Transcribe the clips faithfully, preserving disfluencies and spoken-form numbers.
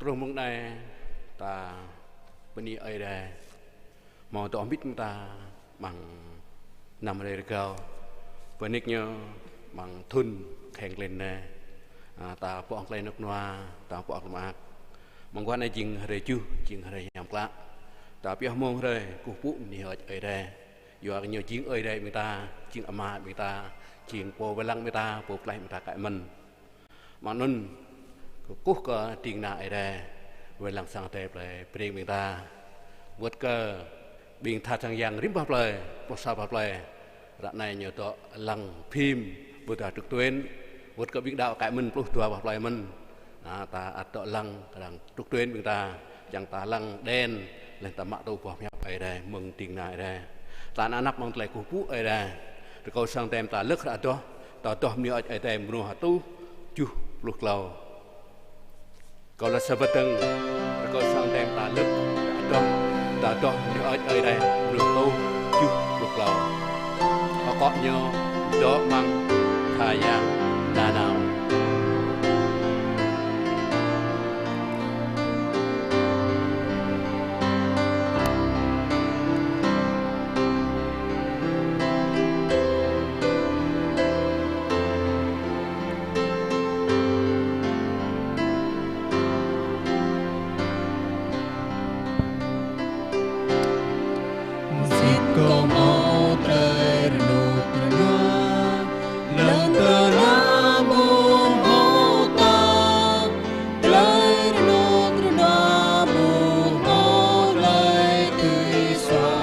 Rơmung anai ta bơni Ơi Adai hmâo dŏ hơbĭt ƀing ta amăng năm hrơi rơgao. Bơni kơ Ñu amăng thŭn kheng klin anai. A, ta pŏk tơlơi rơnŭk rơnua, ta pŏk tơlơi mơak. Mơguah anai jing hrơi tơjuh, jing hrơi hiam klă. Ta pioh mông hrơi kơkuh pơpŭ bơni hơơč Ơi Adai. Yua kơ Ñu jing Ơi Adai ƀing ta, jing Ama ƀing ta, jing Pô wai lăng ƀing ta, Pô pơklaih ƀing ta kơ mơ̆n. Mơ̆ng anŭn kơkuh kơ ding kơna Ơi Adai, wai lăng sang Ơi Adai plơi Breng ƀing ta. Wơ̆t kơ ƀing tha čang yang rĭm bah plơi, pluh sa bah plơi. Ră anai ñu dŏ lăng phim ƀôdah trực tuyến. Wơ̆t kơ ƀing đaŏ kơ mơ̆n pluh dua bah plơi mơ̆n. A, ta ăt dŏ lăng, kơ lăng trực tuyến ƀing ta, čang ta lăng đen, laih ta mă tŭ boh pơhiăp Ơi Adai, mơ̆ng ding kơna Ơi Adai. Ta nao năp mơ̆ng tơlơi kơkuh pơpŭ Ơi Adai. Rơkâo sang tem ta lơ̆k hră adoh, ta adoh bơni hơơč Ơi Adai mơnuih hơtuh, tơjuh pluh klâo. Kâo laĭ sa bơdơ̆ng, rơkâo sang tem ta lơ̆k hră adoh, ta adoh bơni hơơč Ơi Adai mơnuih hơtuh, tơjuh pluh klâo. Akŏ ñu dŏ amăng tha yang nanao. Sĭt kâo hmâo tơlơi rơnŭk rơnua, lŏn tơnah ƀu hmâo ta, tơlơi rơnŭk rơnua ƀu hmâo hlơi tui sua.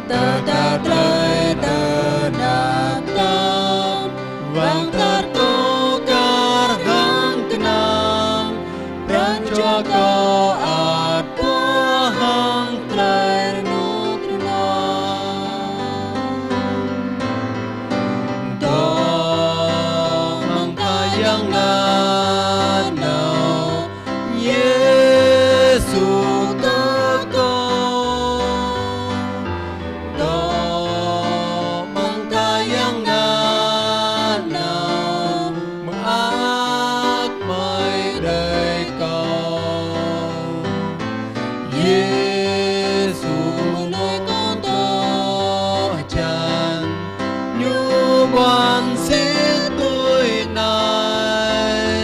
Tơdah tơlơi tơnap tap, wang tơtô kar hăng kơnang, pran jua kâo ăt pơhăng tơlơi rơnŭk rơnua. Dŏ amăng tha yang nanao, Yêsu kơ kâo. Dŏ amăng tha yang nanao, mơak mơi đơi kâo. Yêsu mơnuih kâo tŏ hơjăn, Ñu ƀuăn sĭt tui anai.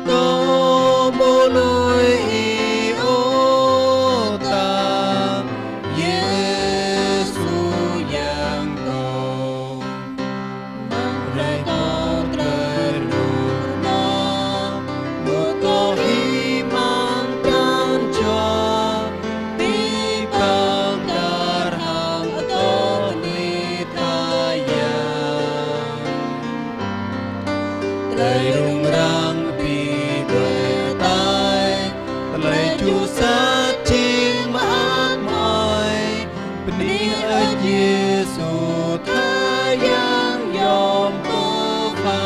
Kâo ƀu lui ih ôh ta, Yêsu Yang kâo. Amăng hrơi kâo tơlơi rơnŭk rơnua, ƀu tŏ hĭ amăng pran jua, abih bang kar hăng adôh bơni tha yang. Tơlơi rŭng răng abih đuaĭ ataih, tơlơi čŭ sat jing mơak mơi, bơni hơơč Yêsu tha yang yom pơpha.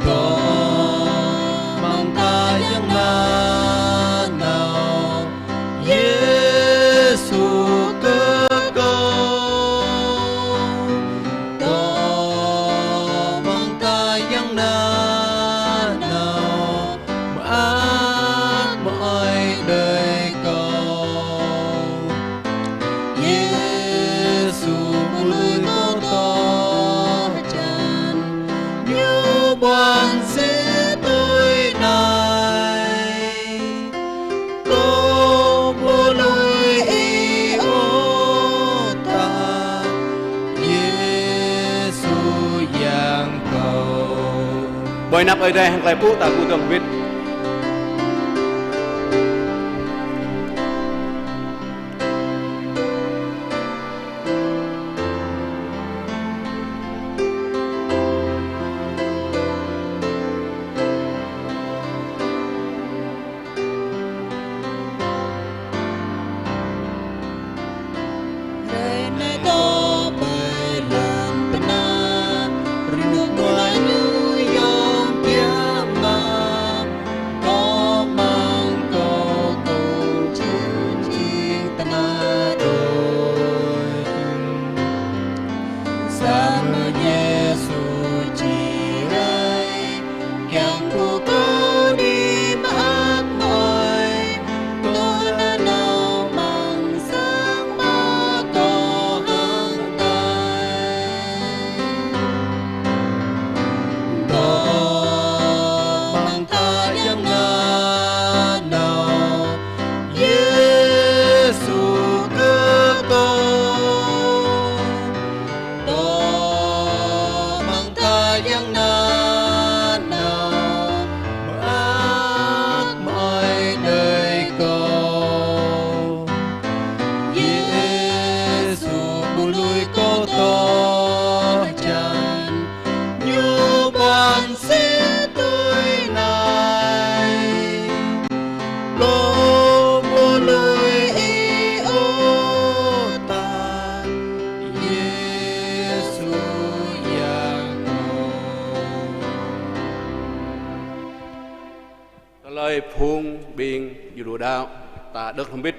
Dŏ amăng tha yang nanao, Yêsu kơ kâo. Dŏ amăng tha yang nanao, mơak mơi đơi kâo. Yêsu ƀu lui kâo tŏ hơjăn, Ñu ƀuăn sĭt tui anai. Kâo ƀu lui ih ôh ta, Yêsu Yang kâo. Ƀơi anăp Ơi Adai hăng tơlơi pơpŭ ta kơkuh dơ̆ng wĭt. Hrơi anai dŏ ƀơi lŏn tơnah, rơnŭk rơnua Ñu yom biă mă. Lu đaŏ, ta đŏk hrŏm hơbĭt.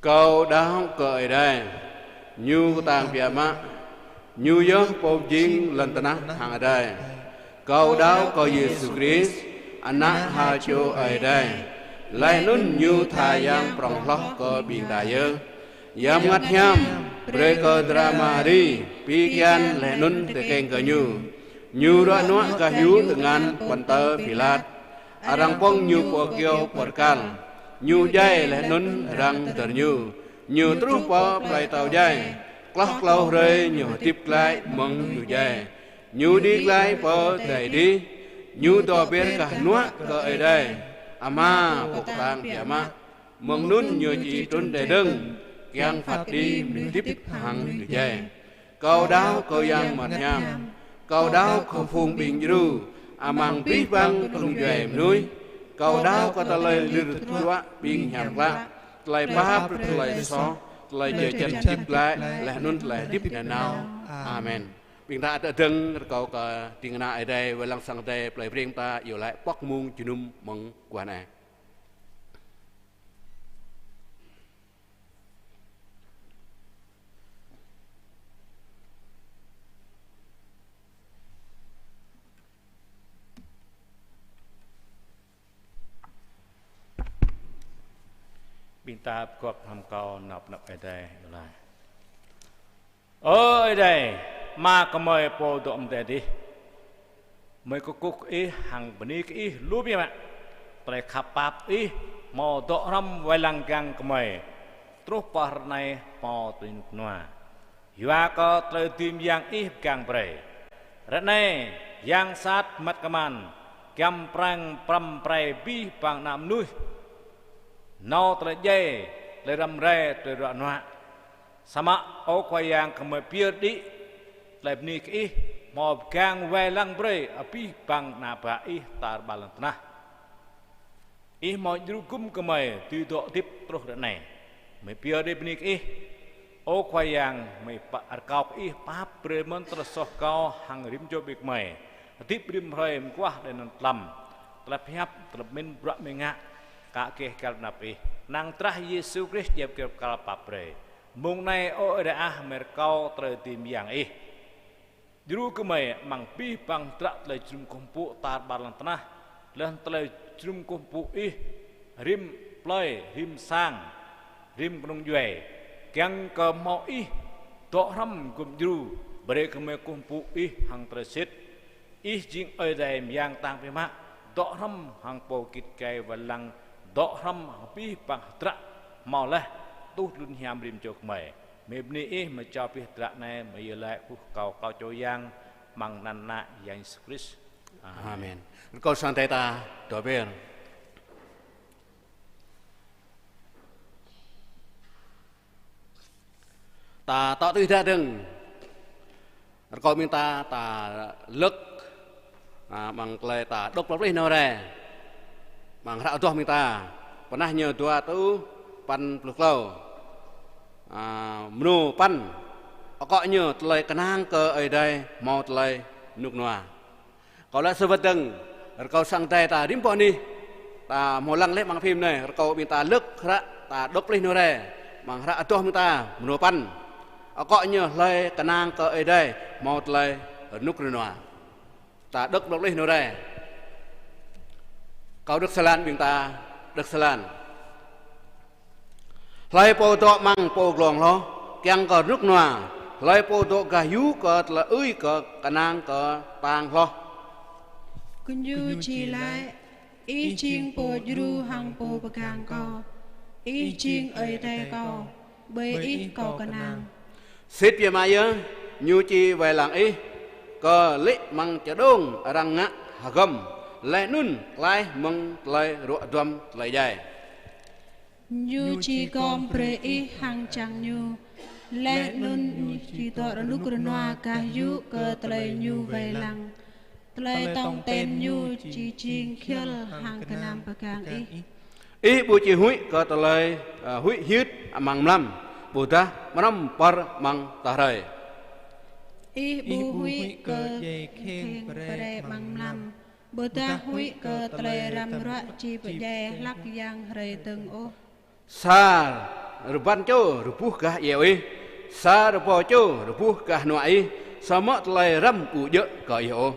Kâo đaŏ kơ Ơi Adai, Ñu kơtang biă mă, Ñu yơh Pô pơjing lŏn tơnah hăng adai. Kâo đaŏ kơ Yêsu Krist, Ană ha čô Ơi Adai, laih anŭn Ñu tha yang prŏng hloh kơ ƀing ta yơh. Yang Bơngăt Hiam brơi kơ dra Mari pi kian laih anŭn tơkeng kơ Ñu. Ñu ruă nuă gah yŭ tơngan Pôntơ Pilat. Arăng pơ̆ng Ñu pơ kyâo pơrkal. Ñu djai laih anŭn arăng dơr Ñu. Ñu truh pơ plơi atâo djai. Kloh klâo hrơi Ñu hơdip glaĭ mơ̆ng djuai. Ñu đĭ glaĭ pơ adai adih. Ñu dŏ ber gah hơnuă kơ Ơi Adai Ama Pô kơtang biă mă. Mơ̆ng anŭn Ñu či trŭn đai dơ̆ng, kiăng phat kơđi mơnuih hơdip hăng mơnuih djai. Kâo đaŏ kơ Yang Bơngăt Hiam. Kâo đaŏ kơ phung ƀing djru amăng abih bang kơnung djuai mơnuih. Kâo đaŏ kơ tơlơi lir tơjuă ƀing hiam klă, tơlơi pap, tơlơi soh, tơlơi jơjăn hơdip glaĭ, laih anŭn tơlơi hơdip nanao. Amen. Ƀing ta ăt dơ̆ng, rơkâo kơ ding kơna Ơi Adai wai lăng sang Ơi Adai plơi Breng ta iâu laĭ pŏk mông jơnum mơ̆ng guah anai. Ƀing ta pơgop hrŏm kâo nao pơ anăp Ơi Adai iâu laĭ. Ơ Ơi Adai, Ama gơmơi Pô dŏ amăng adai adih. Gơmơi kơkuh kơ Ih hăng bơni kơ Ih lu biă mă. Tơlơi khăp pap Ih hmâo dŏ hrŏm wai lăng kiăng gơmơi truh pơ hrơi anai hmâo tơlơi rơnŭk rơnua. Yua kơ tơlơi dưi mơyang Ih pơgang brơi. Ră anai, yang sat măt kơman, giăm prang pơrăm pơrai abih bang ană mơnuih nao tơlơi djai, tơlơi răm rai, tơlơi ruă nuă. Samơ̆, ơ Khua Yang, gơmơi pơyơr đĭ tơlơi bơni kơ Ih hmâo pơgang wai lăng brơi abih bang ană bă Ih tar ƀar lŏn tơnah. Ih hmâo djru gum gơmơi dưi dŏ hơdip truh ră anai. Gơmơi pơyơr đĭ bơni kơ Ih. Ơ Khua Yang, gơmơi pă-, rơkâo kơ Ih pap brơi mơ̆n tơlơi soh rơgao hăng rĭm čô ƀing gơmơi. Hơdip rĭm hrơi mơguah đơi anŭn tlam. Tơlơi pơhiăp, tơlơi pơmĭn, bruă gơmơi ngă, kă gêh găl anăp Ih. Kơnang drah Yêsu Krist djai kơyâo pơkăl pap brơi. Mông anai, ơ Ơi Adai ah, gơmơi rơkâo tơlơi dưi mơyang Ih. Djru gơmơi amăng abih bang hdră tơlơi jơnum kơkuh pơpŭ tar ƀar lŏn tơnah, laih anŭn tơlơi jơnum kơkuh pơpŭ Ih, rĭm plơi, rĭm sang, rĭm kơnung djuai, kiăng kơ hmâo Ih dŏ hrŏm gum djru, brơi kơ gơmơi kơkuh pơpŭ Ih hăng tơlơi sĭt. Ih jing Ơi Adai mơyang kơtang biă mă, dŏ hrŏm hăng pô git gai wai lăng, dŏ hrŏm hăng abih bang hdră hmâo laih, tuh lun hiam rĭm čô gơmơi. Gơmơi bơni Ih, gơmơi jao abih hdră anai, gơmơi iâu laĭ kơkuh kâo, kâo čô Yang, amăng anăn Ană Yang Yêsu Krist. Amen. Amen. Rơkâo sang Ơi Adai ta dŏ ber. Ta tŏ tui dah dơ̆ng. Rơkâo ƀing ta, ta lơ̆k, a, amăng tơlơi ta dŏ plơi pơplih nao rai. Amăng hră adoh ƀing ta, pơnah ñu dua rơtuh păn pluh klâo. A, mrô păn, akŏ ñu tơlơi kơnang kơ Ơi Adai hmâo tơlơi rơnŭk rơnua. Kâo laĭ sa wơ̆t dơ̆ng, rơkâo sang Ơi Adai ta rĭm pơ anih, ta hmâo lăng laih amăng phim anai, rơkâo ƀing ta lơ̆k hră ta dŏ plih nao rai, amăng hră adoh ƀing ta, mrô păn. Akŏ ñu hlơi kơnang kơ Ơi Adai, hmâo tơlơi rơnŭk rơnua. Ta dŏ plih nao rai. Kâo đŏk sa lan ƀing ta, đŏk sa lan. Hlơi pô dŏ amăng pô glông hloh, kiăng kơ rơnŭk rơnua. Hlơi pô dŏ gah yŭ kơ tơlơi ư̆ kơ kơnang kơ tang hloh. Gơñu či laĭ: Ih jing Pô djru hăng Pô pơgang kâo. Ih jing Ơi Adai kâo, ƀơi Ih kâo kơnang. Sĭt biă mă yơh, ñu či wai lăng ih, kơ lê̆ amăng čơđông arăng ngă hơgŏm, laih anŭn klaih mơ̆ng tơlơi ruă duăm tơlơi djai. Ñu či gom brơi ih hăng čang ñu, laih anŭn ñu či dŏ rơnŭk rơnua gah yŭ kơ tơlơi ñu wai lăng. Tơlơi tong ten ñu či jing khil hăng gơnam pơgang ih. Ih ƀu či huĭ kơ tơlơi, ơ, huĭ hyưt amăng mlam, ƀôdah mrăm pơr amăng tơhrơi. Ih ƀu huĭ kơ djai kheng pơrai amăng mlam, Ƀôdah huĭ kơ tơlơi răm ruă či pơdjai hlăk yang hrơi dơ̆ng ôh. Sa rơbăn čô rơbuh gah iâu ih, sa rơbâo čô rơbuh gah hnuă ih, samơ̆ tơlơi răm ƀu djơ̆ kơ ih ôh.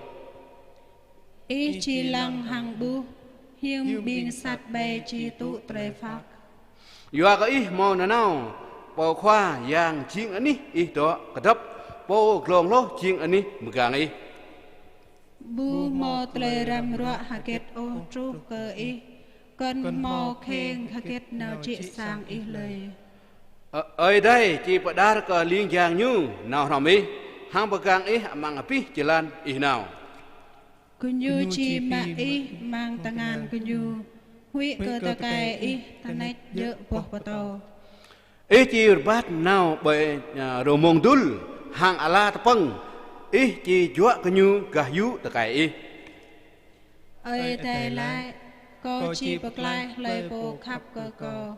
Ih či lăng hăng ƀuh, hiư̆m ƀing sat ƀai či tŭ tơlơi phat. Yua kơ ih hmâo nanao, Pô Khua Yang jing anih ih dŏ kơdŏp, Pô glông hloh jing anih mơgang ih. Ƀu hmâo tơlơi răm ruă hơget ôh truh kơ ih, kơ̆n hmâo kheng hơget nao jĕ sang ih lơi. Ơ-, Ơi Adai či pơđar kơ ling jang ñu nao hrŏm ih, hăng pơgang ih amăng abih jơlan ih nao. Gơñu či mă ih amăng tơngan gơñu, huĭ kơ tơkai ih tơneč djơ̆ boh pơtâo. Ih či rơbat nao ƀơi, a, rơmông dŭl, hăng ala tơpơ̆ng, ih či juă gơñu gah yŭ tơkai ih. Ơi Adai laĭ: Kâo či pơklaih hlơi pô khăp kơ Kâo,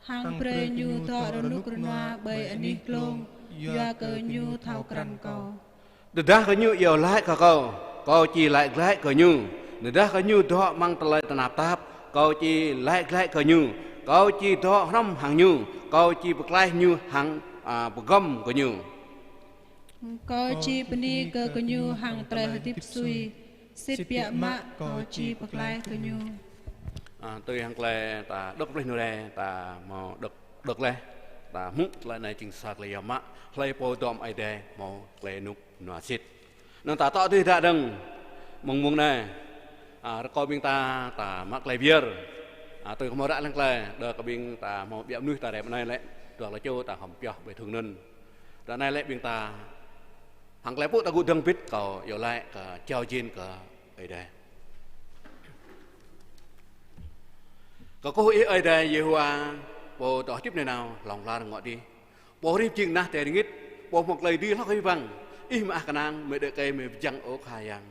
hăng brơi ñu dŏ rơnŭk rơnua ƀơi anih glông, yua kơ ñu thâo krăn Kâo. Tơdah gơñu iâu laĭ kơ Kâo, Kâo či laĭ glaĭ kơ ñu. Tơdah gơñu dŏ amăng tơlơi tơnap tap, Kâo či laĭ glaĭ kơ ñu. Kâo či dŏ hrŏm hăng ñu, Kâo či pơklaih ñu hăng, a, pơgŏm gơñu. Kâo či bơni kơ gơñu hăng tơlơi hơdip sui, sĭt biă mă Kâo či pơklaih gơñu. A, tui hăng tơlơi ta đŏk plih anai, ta hmâo đŏk, đŏk laih, ta hmư̆ tơlơi anai jing sa tơlơi yom mă, hlơi pô dŏ amăng Ơi Adai hmâo tơlơi rơnŭk rơnua sĭt. Anŭn ta tŏ tui dah dơ̆ng, mơ̆ng mông anai, a, rơkâo ƀing ta, ta mă tơlơi pơyơr. A, tui kơ hmâo ră lăng tơlơi, đơ kơ ƀing ta hmâo biă mơnuih ta rep anai lĕ, dua tơlơi čô ta hŏm pioh ƀơi thŭng anŭn. Ră anai lĕ ƀing ta, hăng tơlơi pŭ ta gŭ dơ̆ng bĭt kâo iâu laĭ kơ jao jên kơ Ơi Adai. Kơkuh ih Ơi Adai Yêhôwa, Pô dŏ hơdip nanao hlŏng lar rơngot adih. Pô hrih jing tơnah adai rơngit, Pô hmâo tơlơi dưi hloh kơ abih bang. Ih mơak kơnang, gơmơi đơ̆k kơ gơmơi pơjing ơ Khua Yang.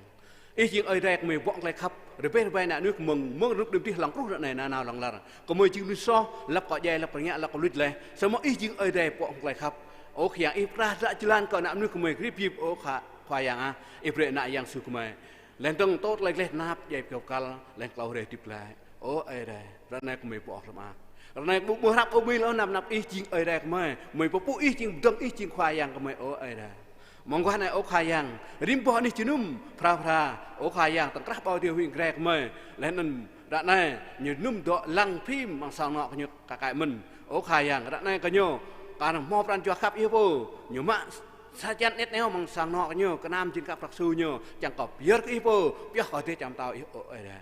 Ih jing Ơi Adai gơmơi bŏ tơlơi khăp, rơbeh rơbai ană mơnuih mơ̆ng, mơ̆ng rơnŭk đưm adih hlŏng truh ră anai nanao hlŏng lar. Gơmơi jing mơnuih soh, lăp kơ djai, lăp kơ rơngiă, lăp kơ luč laih. Samơ̆ ih jing Ơi Adai bŏ tơlơi khăp. Ơ Khua Yang, ih pơkra hră jơlan kơ ană mơnuih gơmơi krip jip, ơ Khua, Khua Yang ah. Ih brơi ană yang su gơmơi. Laih dơ̆ng tŭ tơlơi gleh tơnap, djai pơkơyâo pơkăl, laih klâo hrơi hơdip glaĭ. Ơ Ơi Adai, ră anai gơmơi pơ̆ ôh lơ̆m ah. Ră anai ƀu ƀuh hrăp ôh ƀing lŏ, anăp anăp ih jing Ơi Adai gơmơi. Gơmơi pơpŭ ih jing pơdơ̆ng, ih jing Khua Yang gơmơi, ơ Ơi Adai. Mơguah anai ơ Khua Yang, rĭm boh anih jơnum, phara phara, ơ Khua Yang, tơ̆ng krah ƀâo adih huĭ hăng gre gơmơi. Laih anŭn ră anai, ñu jơnum dŏ lăng phim amăng sang anŏ gơñu kơ kăi mơ̆n. Ơ Khua Yang, ră anai gơñu, kar hmâo pran jua khăp ih pô, ñu mă sa črăn anet neo amăng sang anŏ gơñu, gơnam jing kăp prăk su ñu, čang kơ pơyơr kơ ih pô, pioh kơ dêh čar pơtao ih, ơ Ơi Adai.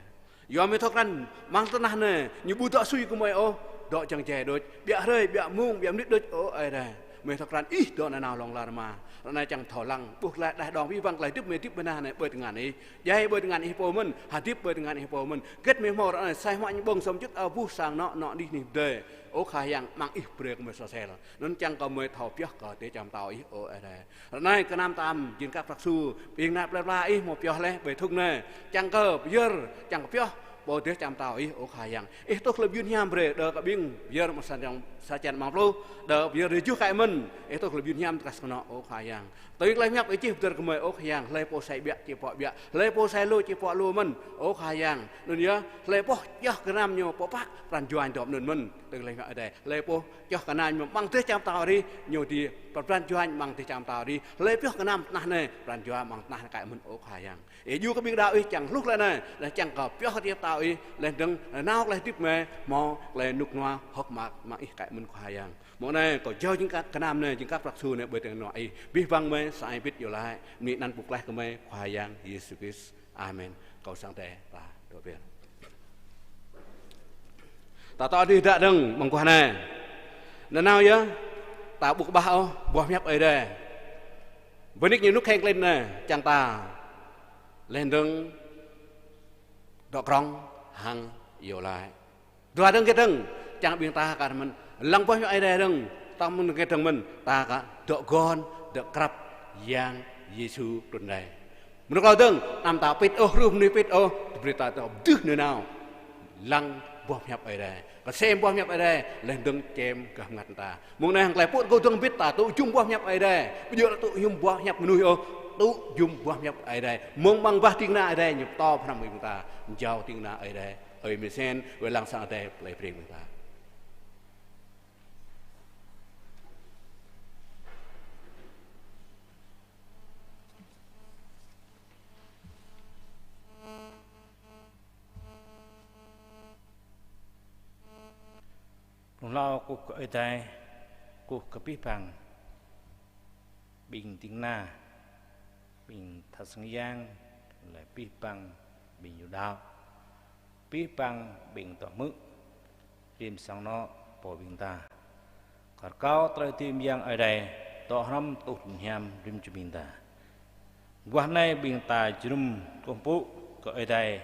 Yua gơmơi thâo krăn, amăng tơnah anai, ñu ƀu dŏ sui kơ gơmơi ôh, dŏ čang djai đôč, biă hrơi, biă mông, biă mơnit đôč, ơ Ơi Adai. Gơmơi thâo krăn ih dŏ nanao hlŏng lar mơ̆n. Ră anai čang thâo lăng, ƀuh tơlơi đah đong abih bang tơlơi hơdip gơmơi hơdip ƀơi tơnah anai ƀơi tơngan ih. Djai ƀơi tơngan ih pô mơ̆n, hơdip ƀơi tơngan ih pô mơ̆n. Hơget gơmơi hmâo ră anai, sai hmua ñu ƀơ̆ng sôm čut, ơ, ƀuh sang anŏ, anŏ anih anih pơdơi. Ơ Khua Yang, amăng ih brơi kơ gơmơi sosel. Anŭn čang kơ gơmơi thâo pioh kơ dêh čar pơtao ih, ơ Ơi Adai. Ră anai gơnam tam, jing kăp prăk su, ƀing ană plơi pla ih hmâo pioh laih ƀơi thŭng anai. Čang kơ pơyơr, čang kơ pioh, pơ dêh čar pơtao ih, ơ Khua Yang. Ih tuh tơlơi mơyun hiam brơi, đơ kơ ƀing pơyơr amăng sa črăn, sa črăn amăng pluh, đơ pơyơr rơjuh kăi mơ̆n. Ih tuh tơlơi mơyun hiam tơkah kơnơ̆ng, ơ Khua Yang. Tui tơlơi pơhiăp ih čih pơdơr kơ gơmơi, ơ Khua Yang. Hlơi pô sai ƀiă či pŏk ƀiă, hlơi pô sai lu či pŏk lu mơ̆n, ơ Khua Yang. Anŭn yơh, hlơi pô pioh gơnam ñu pơpă pran jua ñu dŏ anŭn mơ̆n. Tui tơlơi pơhiăp Ơi Adai. Hlơi pô pioh gơnam ñu amăng dêh čar pơtao adih, ñu dưi pran jua amăng dêh čar pơtao adih. Hlơi pioh gơnam tơnah anai, pran jua amăng tơnah anai kăi mơ̆n, ơ Khua Yang. Ih djru kơ ƀing đaŏ ih čang hluh tơlơi anai, laih čang kơ pioh kơ dêh čar pơtao ih, laih dơ̆ng nao tơlơi hơdip gơmơi, hmâo tơlơi rơnŭk rơnua hơ̆k mơak amăng ih kăi mơ̆n, Khua Yang. Mơ̆ng anai kâo jao jing kơ gơnam anai, jing kăp prăk su anai ƀơi tơngan anŏ ih. Abih bang gơmơi sa ai bĭt iâu laĭ, bơni anăn pơklaih gơmơi, Khua Yang Yêsu Krist. Amen. Kâo sang tê, ta dŏ pơyơr. Ta tŏ tui dah dơ̆ng, mơguah anai. Nanao yơh, ta ƀu kơƀah ôh boh pơhiăp Ơi Adai. Bơnik ñu rơnŭk kheng klin anai, čang ta laih dơ̆ng dŏ krŏng hăng iâu laĭ. Dua dơ̆ng hơget dơ̆ng, čang ƀing ta kar mơ̆n, lăng boh pơhiăp Ơi Adai dơ̆ng, tơdah mơ̆n hơget dơ̆ng mơ̆n, ta kar dŏ gŏn, dŏ krăp Yang Yêsu trŭn rai. Mơnŭk klâo dơ̆ng, anăm ta pĭt ôh, hruh mơnuih pĭt ôh, tơbrơi ta dŏ pơdưh nanao. Lăng boh pơhiăp Ơi Adai. Kơsem boh pơhiăp Ơi Adai, laih dơ̆ng čem gah bơngăt ta. Mơ̆ng anai hăng tơlơi pŭ kâo dơ̆ng bĭt ta tŭ jum boh pơhiăp Ơi Adai. Ƀu djơ̆ ta tŭ jum boh pơhiăp mơnuih ôh. tŭ jum boh hiăp Ơi Adai, mơ̆ng amăng bah ding kơna Ơi Adai, ñu pơtô pơhrăm ƀing ta, jao ding kơna Ơi Adai, ơi mơsen, wai lăng sang Ơi Adai, plei Breng ƀing ta. Blung hlâo kơkuh kơ Ơi Adai, kơkuh kơ abih bang ƀing ding kơna, ƀing tha sang yang, laih abih bang ƀing ñu đaŏ, abih bang ƀing dŏ hmư̆, rĭm sang anŏ pô ƀing ta. Kar kâo tơlơi dưi mơyang Ơi Adai, dŏ hrŏm tuh lŏn hiam rĭm čô ƀing ta. Guah anai ƀing ta jơnum kơkuh pơpŭ kơ Ơi Adai.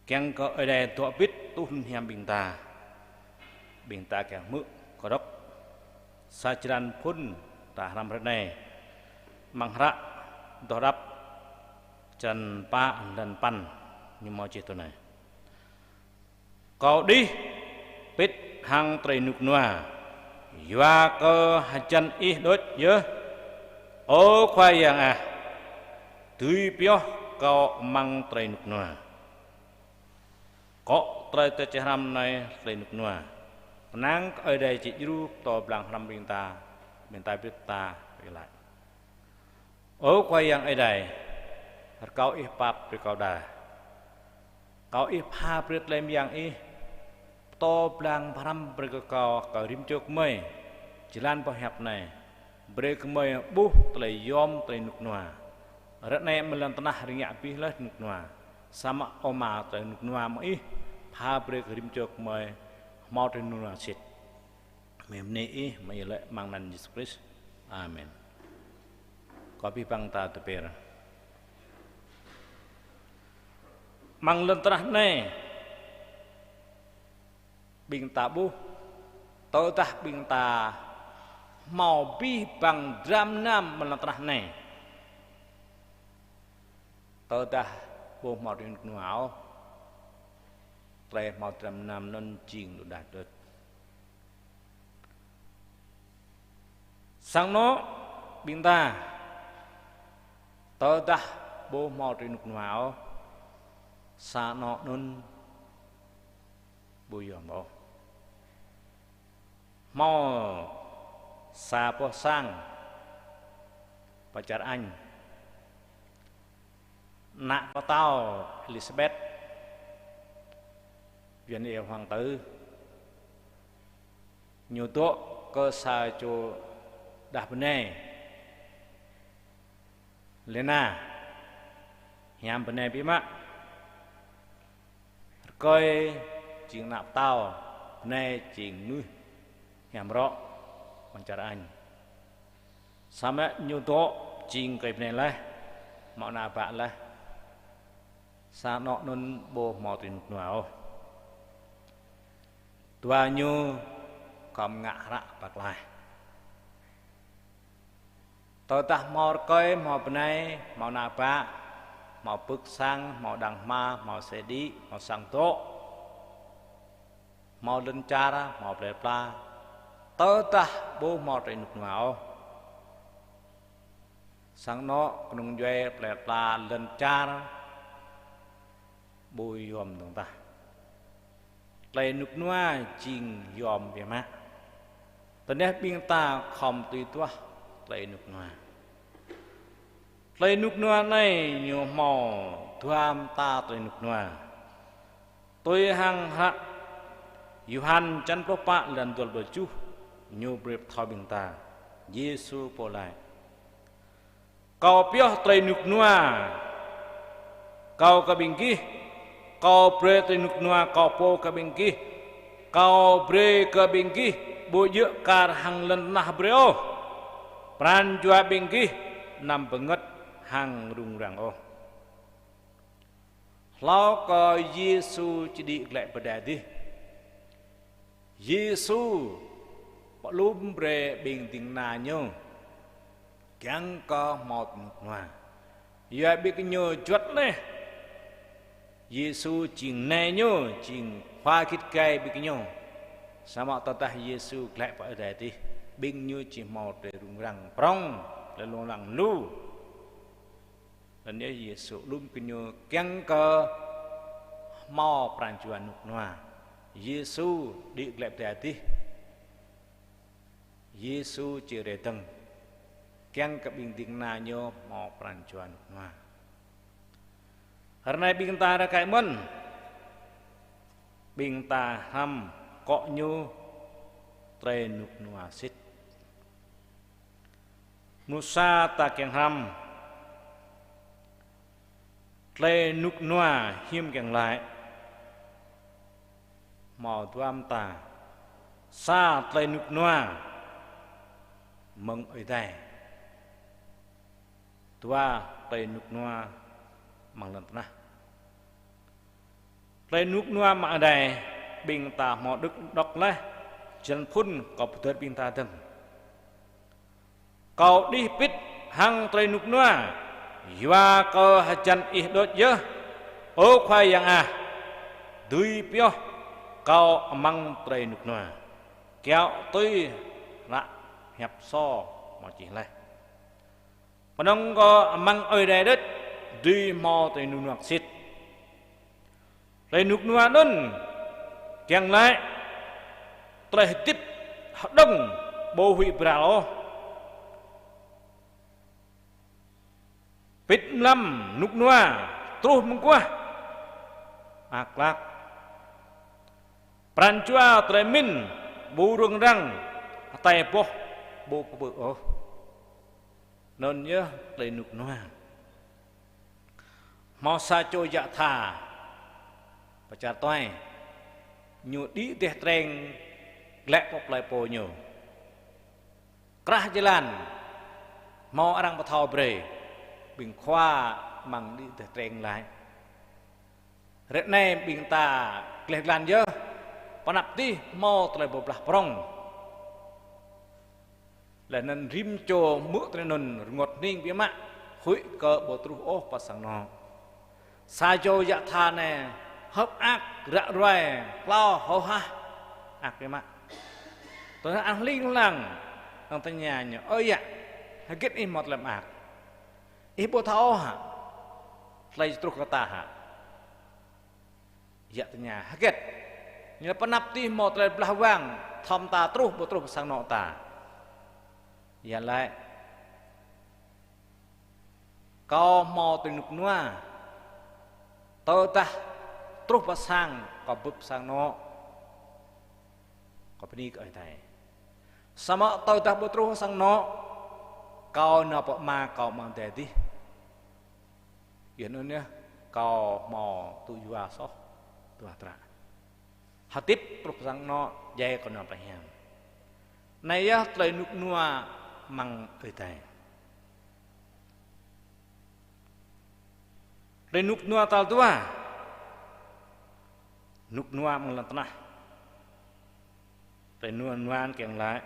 Kiăng kơ Ơi Adai dŏ bĭt tuh lŏn hiam ƀing ta. Ƀing ta kiăng hmư̆ kơdŏk sa črăn phŭn ta hrăm hrơi anai. Amăng hră Adoh Đăp črăn pă lăn păn ñu hmâo čih tui anai: Kâo đih pĭt hăng tơlơi rơnŭk rơnua, yua kơ hơjăn ih đôč yơh, ơ Khua Yang ah, dưi pioh kâo amăng tơlơi rơnŭk rơnua. Akŏ tơlơi tơčeh hrăm anai tơlơi rơnŭk rơnua. Kơnang kơ Ơi Adai či djru pơtô blang hrăm ƀing ta, ƀing ta bĭt ta wai lăng. Ơ Khua Yang Ơi Adai, rơkâo ih pap brơi kâo đa. Rơkâo ih pha brơi tơlơi mơyang ih, pơtô blang hrăm brơi kơ kâo, kơ rĭm čô gơmơi, jơlan boh hiăp anai, brơi gơmơi ƀuh tơlơi yom tơlơi rơnŭk rơnua. Ră anai amăng lŏn tơnah rơngiă abih laih rơnŭk rơnua. Samơ̆ Ama tơlơi rơnŭk rơnua mơ̆ng ih, pha brơi kơ rĭm čô gơmơi, hmâo tơlơi rơnŭk rơnua sĭt. Mơ̆ng anai ih, mơ̆ng iâu laĭ amăng anăn Yêsu Krist. Amen. Kâo abih bang ta tơpĕr. Amăng lŏn tơnah anai, ƀing ta ƀuh, tơdah ƀing ta hmâo abih bang dram gơnam amăng lŏn tơnah anai, tơdah ƀu hmâo tơlơi rơnŭk rơnua ôh, tơlơi hmâo dram gơnam anŭn jing đôč đač đôč. Sang anŏ ƀing ta, tơdah ƀu hmâo tơlơi rơnŭk rơnua ôh, sang anŏ anŭn ƀu yom ôh. Hmâo sa boh sang pơ čar Anh, ană pơtao Elizabeth, Yuan Ê Hoàng Tử, ñu dŏ kơ sa čô đah bơnai Lena, hiam bơnai biă mă. Rơkơi jing ană pơtao, bơnai jing mơnuih hiam rŏ, amăng čar Anh. Samơ̆ ñu dŏ jing rơkơi bơnai laih, hmâo ană bă laih. Sang anŏ anŭn ƀu hmâo tơlơi rơnŭk rơnua ôh. Dua ñu khŏm ngă hră pơklaih. Tơdah hmâo rơkơi, hmâo bơnai, hmâo ană bă, hmâo pưk sang, hmâo đang hma, hmâo xe đĭ, hmâo sang dŏ, hmâo lŏn čar, hmâo plei pla, tơdah ƀu hmâo tơlơi rơnŭk rơnua ôh, sang anŏ kơnung djuai, plei pla, lŏn čar ƀu yom dơ̆ng tah. Tơlơi rơnŭk rơnua jing yom biă mă. Tơdah ƀing ta khŏm tui duah tơlơi rơnŭk rơnua, tơlơi rơnŭk rơnua anai ñu hmâo dua mơta tơlơi rơnŭk rơnua. Tui hăng hră Yôhan črăn pluh pă lăn dua pluh tơjuh, ñu brơi pơthâo ƀing ta, Yêsu pô laĭ: Kâo pioh tơlơi rơnŭk rơnua Kâo kơ ƀing gih, Kâo brơi tơlơi rơnŭk rơnua Kâo pô kơ ƀing gih, Kâo brơi kơ ƀing gih, ƀu djơ̆ kar hăng lŏn tơnah brơi ôh. Pran jua ƀing gih anăm bơngơ̆t hăng rŭng răng ôh. Hlâo kơ Yêsu či đĭ glaĭ pơ adai adih, Yêsu pơalum brơi ƀing ding kơna ñu kiăng kơ hmâo tơlơi rơnŭk rơnua. Yua ƀing gơñu juăt laih Yêsu jing nai ñu, jing khua git gai ƀing gơñu. Samơ̆ tơdah Yêsu glaĭ pơ adai adih, ƀing ñu či hmâo tơlơi rŭng răng prŏng, lông lăng lu. Anŭn yơh Yêsu lum kơ ñu kiăng kơ hmâo pran jua rơnŭk rơnua. Yêsu đĭ glaĭ pơ adih. Yêsu či rai dơ̆ng kiăng kơ ƀing ding kơna ñu hmâo pran jua rơnŭk rơnua. Hrơi anai ƀing ta rơkơi mơ̆n, ƀing ta hrăm akŏ ñu tơlơi rơnŭk rơnua sĭt. Mơnuih sa ta kiăng hrăm tơlơi rơnŭk rơnua hiam kiăng laĭ. Hmâo dua mơta. Sa, tơlơi rơnŭk rơnua mơ̆ng Ơi Adai. Dua, tơlơi rơnŭk rơnua mơ̆ng lŏn tơnah. Tơlơi rơnŭk rơnua mơ̆ng Ơi Adai, ƀing ta hmâo đŏk, đŏk laih, jơlan phŭn kâo pơđơr ƀing ta dơ̆ng. Kâo đih pĭt hăng tơlơi rơnŭk rơnua, yua kơ hơjăn ih đôč yơh, ơ Khua Yang ah, dưi pioh kâo amăng tơlơi rơnŭk rơnua. Kiaŏ tui hră hiăp sô hmâo čih laih. Kơnơ̆ng kơ amăng Ơi Adai đôč dưi hmâo tơlơi rơnŭk rơnua sĭt. Tơlơi rơnŭk rơnua anŭn kiăng laĭ tơlơi hơdip hơđơ̆ng ƀu huĭ bral ôh. Pĭt mlam rơnŭk rơnua truh mơguah. Mơak klak. Pran jua tơlơi pơmĭn ƀu rŭng răng, hơtai boh ƀu kơƀư̆ ôh. Anŭn yơh tơlơi rơnŭk rơnua. Hmâo sa čô yă tha pơ čar tuai, ñu đĭ dêh treng glaĭ pơ plơi pô ñu. Krah jơlan, hmâo arăng pơthâo brơi, ƀing khua amăng đĭ dêh treng laĭ: Ră anai ƀing ta gleh glan yơh, pơ anăp adih hmâo tơlơi pơblah prŏng. Laih anŭn rĭm čô hmư̆ tơlơi anŭn rơngot hning biă mă, huĭ kơ ƀu truh ôh pơ sang anŏ. Sa čô yă tha anai hơ̆k mơak, ră ruai, hlâo hơ̆k hah, mơak biă mă. Tơdah arăng hling hlang, arăng tơña ñu: Ơ yă, hơget ih hmâo tơlơi mơak? Ih ƀu thâo ôh hă tơlơi truh kơ ta hă? Yă tơña: Hơget? Ñu laĭ: Pơ anăp adih hmâo tơlơi blah wang, thâo mơta truh ƀu truh pơ sang anŏ ta. Yă laĭ: Kâo hmâo tơlơi rơnŭk rơnua, tơdah truh pơ sang, kâo bưp sang anŏ, kâo bơni kơ Ơi Adai. Samơ̆ tơdah ƀu truh sang anŏ, kâo nao pơ Ama kâo amăng adai adih. Yua anŭn yơh, kâo hmâo tŭ yua soh dua tră. Hơdip truh pơ sang anŏ, djai kâo nao plơi hiam. Anai yơh tơlơi rơnŭk rơnua amăng Ơi Adai. Tơlơi rơnŭk rơnua tal dua, rơnŭk rơnua amăng lŏn tơnah. Tơlơi rơnŭk rơnua kiăng laĭ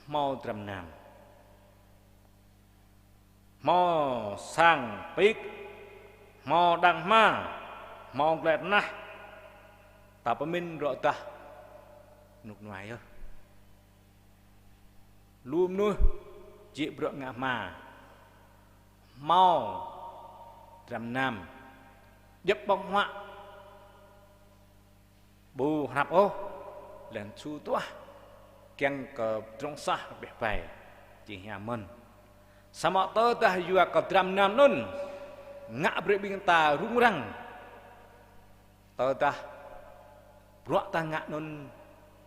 hmâo dram nam, hmâo sang pik, hmâo đang hma, hmâo glăi tơnah. Ta pơmĭn rŏ dah rơnŭk rơnua yơh. Lu mơnuih jĕ bruă ngă hma, hmâo dram nam, djŏp ƀơ̆ng huă, ƀu hrăp ôh, laih anŭn su tuah, kiăng kơ pơdrŏng sah rơbeh bai, jing hiam mơ̆n. Samơ̆ tơdah yua kơ dram nam anŭn ngă brơi ƀing ta rŭng răng, tơdah bruă ta ngă anŭn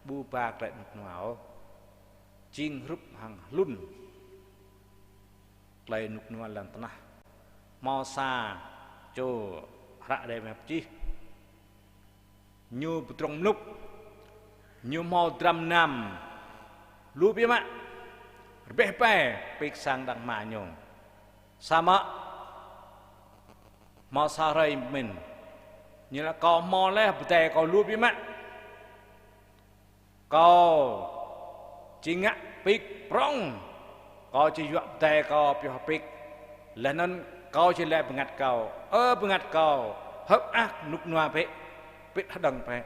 ƀu ba tơlơi rơnŭk rơnua ôh, jing hrup hăng hlŭn tơlơi rơnŭk rơnua lŏn tơnah. Hmâo sa čô hră Ơi Adai mơ̆ pơčih, ñu pơdrŏng mlŭk, ñu hmâo dram nam lu biă mă, rơbeh bai pik, sang, đang hma ñu. Samơ̆ hmâo sa hrơi mĭn, ñu laĭ: Kâo hmâo laih pơdai kâo lu biă mă. Kâo či ngă pik prŏng, kâo či yuă pơdai kâo pioh pik. Laih anŭn kâo či laĭ bơngăt kâo: Ơ bơngăt kâo, hơ̆k mơak, rơnŭk rơnua bĕ, pĭt hơđơ̆ng bĕ.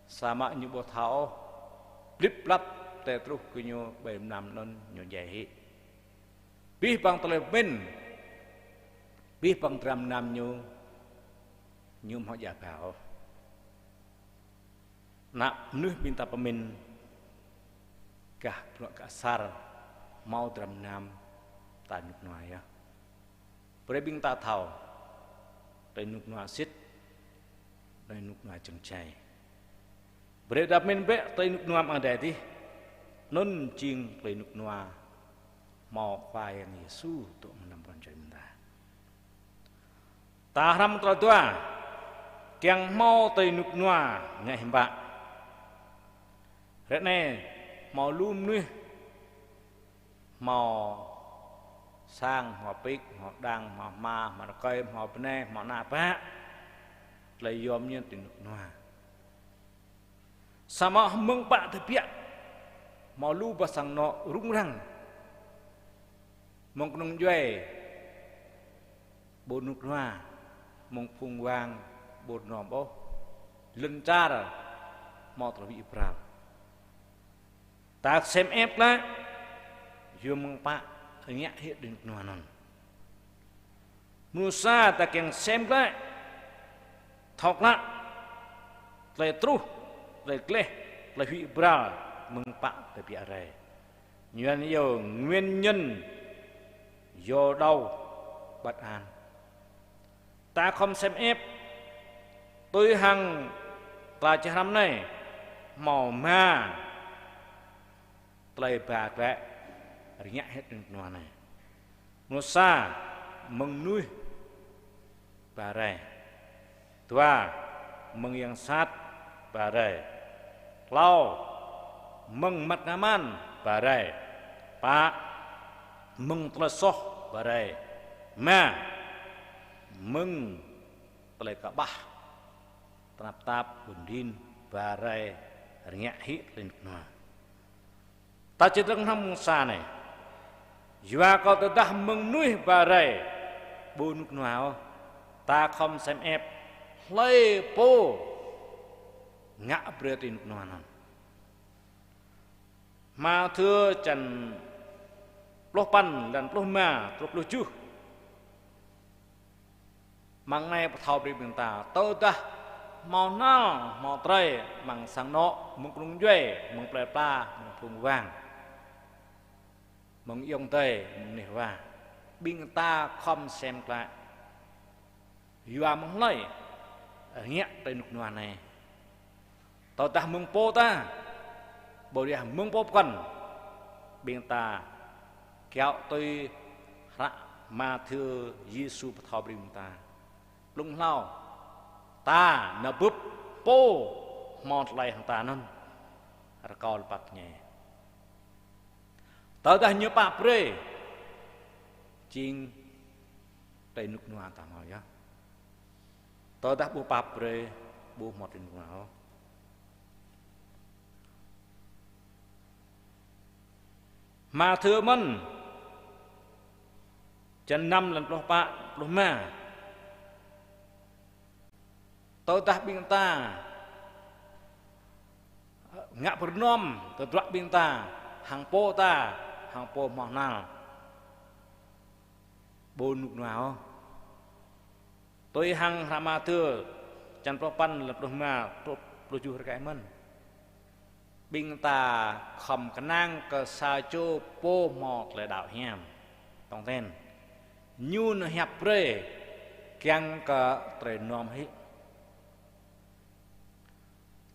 Samơ̆ ñu ƀu thâo ôh, blĭp blăp tơlơi truh kơ ñu ƀơi mlam anŭn, ñu djai hĭ. Abih bang tơlơi pơmĭn, abih bang dram gơnam ñu, ñu hmâo djă ba ôh. Ană mơnuih ƀing ta pơmĭn gah bruă gah asar, hmâo dram gơnam ta rơnŭk rơnua yơh. Brơi ƀing ta thâo, tơlơi rơnŭk rơnua sĭt, tơlơi rơnŭk rơnua jơngai. Brơi ta pơmĭn bĕ tơlơi rơnŭk rơnua mơ̆ng adai adih, anŭn jing tơlơi rơnŭk rơnua hmâo Khua Yang Yêsu dŏ amăng anăm pran jua ƀing ta. Ta hrăm tal dua, kiăng hmâo tơlơi rơnŭk rơnua ngă hiư̆m pă. Ră anai hmâo lu mơnuih, hmâo sang, hmâo pik, hmâo đang, hmâo hma, hmâo rơkơi, hmâo bơnai, hmâo ană bă, tơlơi yôm ñu tơlơi rơnŭk rơnua. Samơ̆ mơ̆ng pă tơbiă, hmâo lu boh sang anŏ rŭng răng. Mơ̆ng kơnung djuai, ƀu rơnŭk rơnua, mơ̆ng phung wang, ƀu rơnŭk rơnua ôh. Lŏn čar, hmâo tơlơi wĭ pral. Ta sem ĕp klă, yua mơ̆ng pă rơngiă hĭ tơlơi rơnŭk rơnua anŭn. Mơnuih sa ta kiăng sem klă, thâo klă, tơlơi truh, tơlơi gleh, tơlơi wĭ pral, mơ̆ng pă tơbiă rai. Ñu anŭn yơh nguyên nhân do đau bất an. Ta khŏm sem ĕp, tui hăng ta čih hrăm anai, hmâo rơma tơlơi ba klă rơngiă hĭ tơlơi rơnŭk rơnua anai. Mơnuih sa, mơ̆ng mơnuih ba rai. Dua, mơ̆ng yang sat ba rai. Klâo, mơ̆ng măt ngă man ba rai. Pă, mơ̆ng tơlơi soh ba rai. Rơma, mơ̆ng tơlơi kơƀah, tơnap tap, ƀun rin ba rai, rơngiă hĭ tơlơi rơnŭk rơnua. Ta či trưng hrăm mơ̆ng sa anai. Yua kơ tơdah mơ̆ng mơnuih ba rai ƀu rơnŭk rơnua ôh, ta khŏm sem ĕp hlơi pô ngă brơi tơlơi rơnŭk rơnua anŭn. Mathiơ čăn pluh păn, lăn pluh rơma truh pluh tơjuh. Mơ̆ng anai pơthâo brơi ƀing ta, tơdah hmâo hnal, hmâo trơi, amăng sang anŏ, mơ̆ng kơnung djuai, mơ̆ng plơi pla, mơ̆ng phung wang, mơ̆ng ayŏng adơi, mơ̆ng neh wa, ƀing ta khŏm sem klă. Yua mơ̆ng hlơi rơngiă tơlơi rơnŭk rơnua anai? Tơdah mơ̆ng pô ta, ƀôdah mơ̆ng pô pơkŏn, ƀing ta kiaŏ tui hră Mathiơ Yêsu pơthâo brơi ƀing ta. Blung hlâo, ta nao bưp pô hmâo tơlơi hăng ta anŭn, rơkâo lơpăk ñe. Tơdah ñu pap brơi, jing tơlơi rơnŭk rơnua ta hmâo yơh. Tơdah ƀu pap brơi, ƀu hmâo tơlơi rơnŭk rơnua ôh. Mathiơ mơ̆n, čăn năm, lăn pluh pă, pluh rơma. Tơdah ƀing ta ngă pơrơnŏm tơdruă ƀing ta hăng pô ta, hăng pô hmâo hnal, ƀu rơnŭk rơnua ôh. Tui hăng hră Mathiơ čăn pluh păn, lăn pluh rơma truh pluh tơjuh rơkơi mơ̆n. Ƀing ta khŏm kơnang kơ sa čô pô hmâo tơlơi đaŏ hiam. Tong ten, ñu nao pơhiăp brơi kiăng kơ tơlơi rơnŏm hĭ.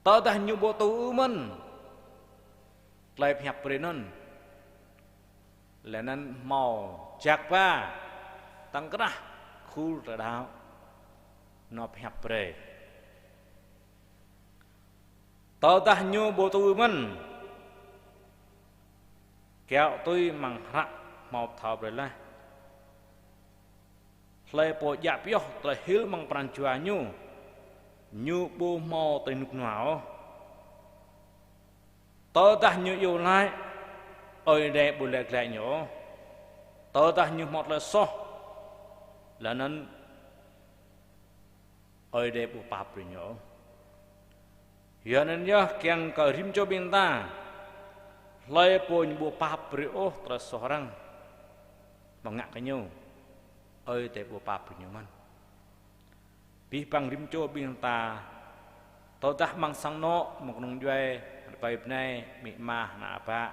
Tơdah ñu ƀu tŭ ư mơ̆n tơlơi pơhiăp brơi anŭn, lĕ anŭn hmâo jak ba, tăng krah, khul tơlơi đaŏ, nao pơhiăp brơi. Tơdah ñu ƀu tŭ ư mơ̆n, kiaŏ tui amăng hră hmâo pơthâo brơi laih: Hlơi pô djă pioh tơlơi hil amăng pran jua ñu, ñu ƀu hmâo tơlơi rơnŭk rơnua ôh. Tơdah ñu iâu laĭ, Ơi Adai ƀu laĭ glaĭ ñu ôh. Tơdah ñu hmâo tơlơi soh, lĕ anŭn Ơi Adai ƀu pap brơi ñu ôh. Yua anŭn yơh kiăng kơ rĭm čô ƀing ta, hlơi pô ñu ƀu pap brơi ôh tơlơi soh arăng, Mơ̆ng ngă kơ ñu, Ơi Adai ƀu pap brơi ñu mơ̆n. Abih bang rĭm čô ƀing ta, tơdah amăng sang anŏ, amăng kơnung djuai, rơkơi bơnai, amĭ ama, ană bă,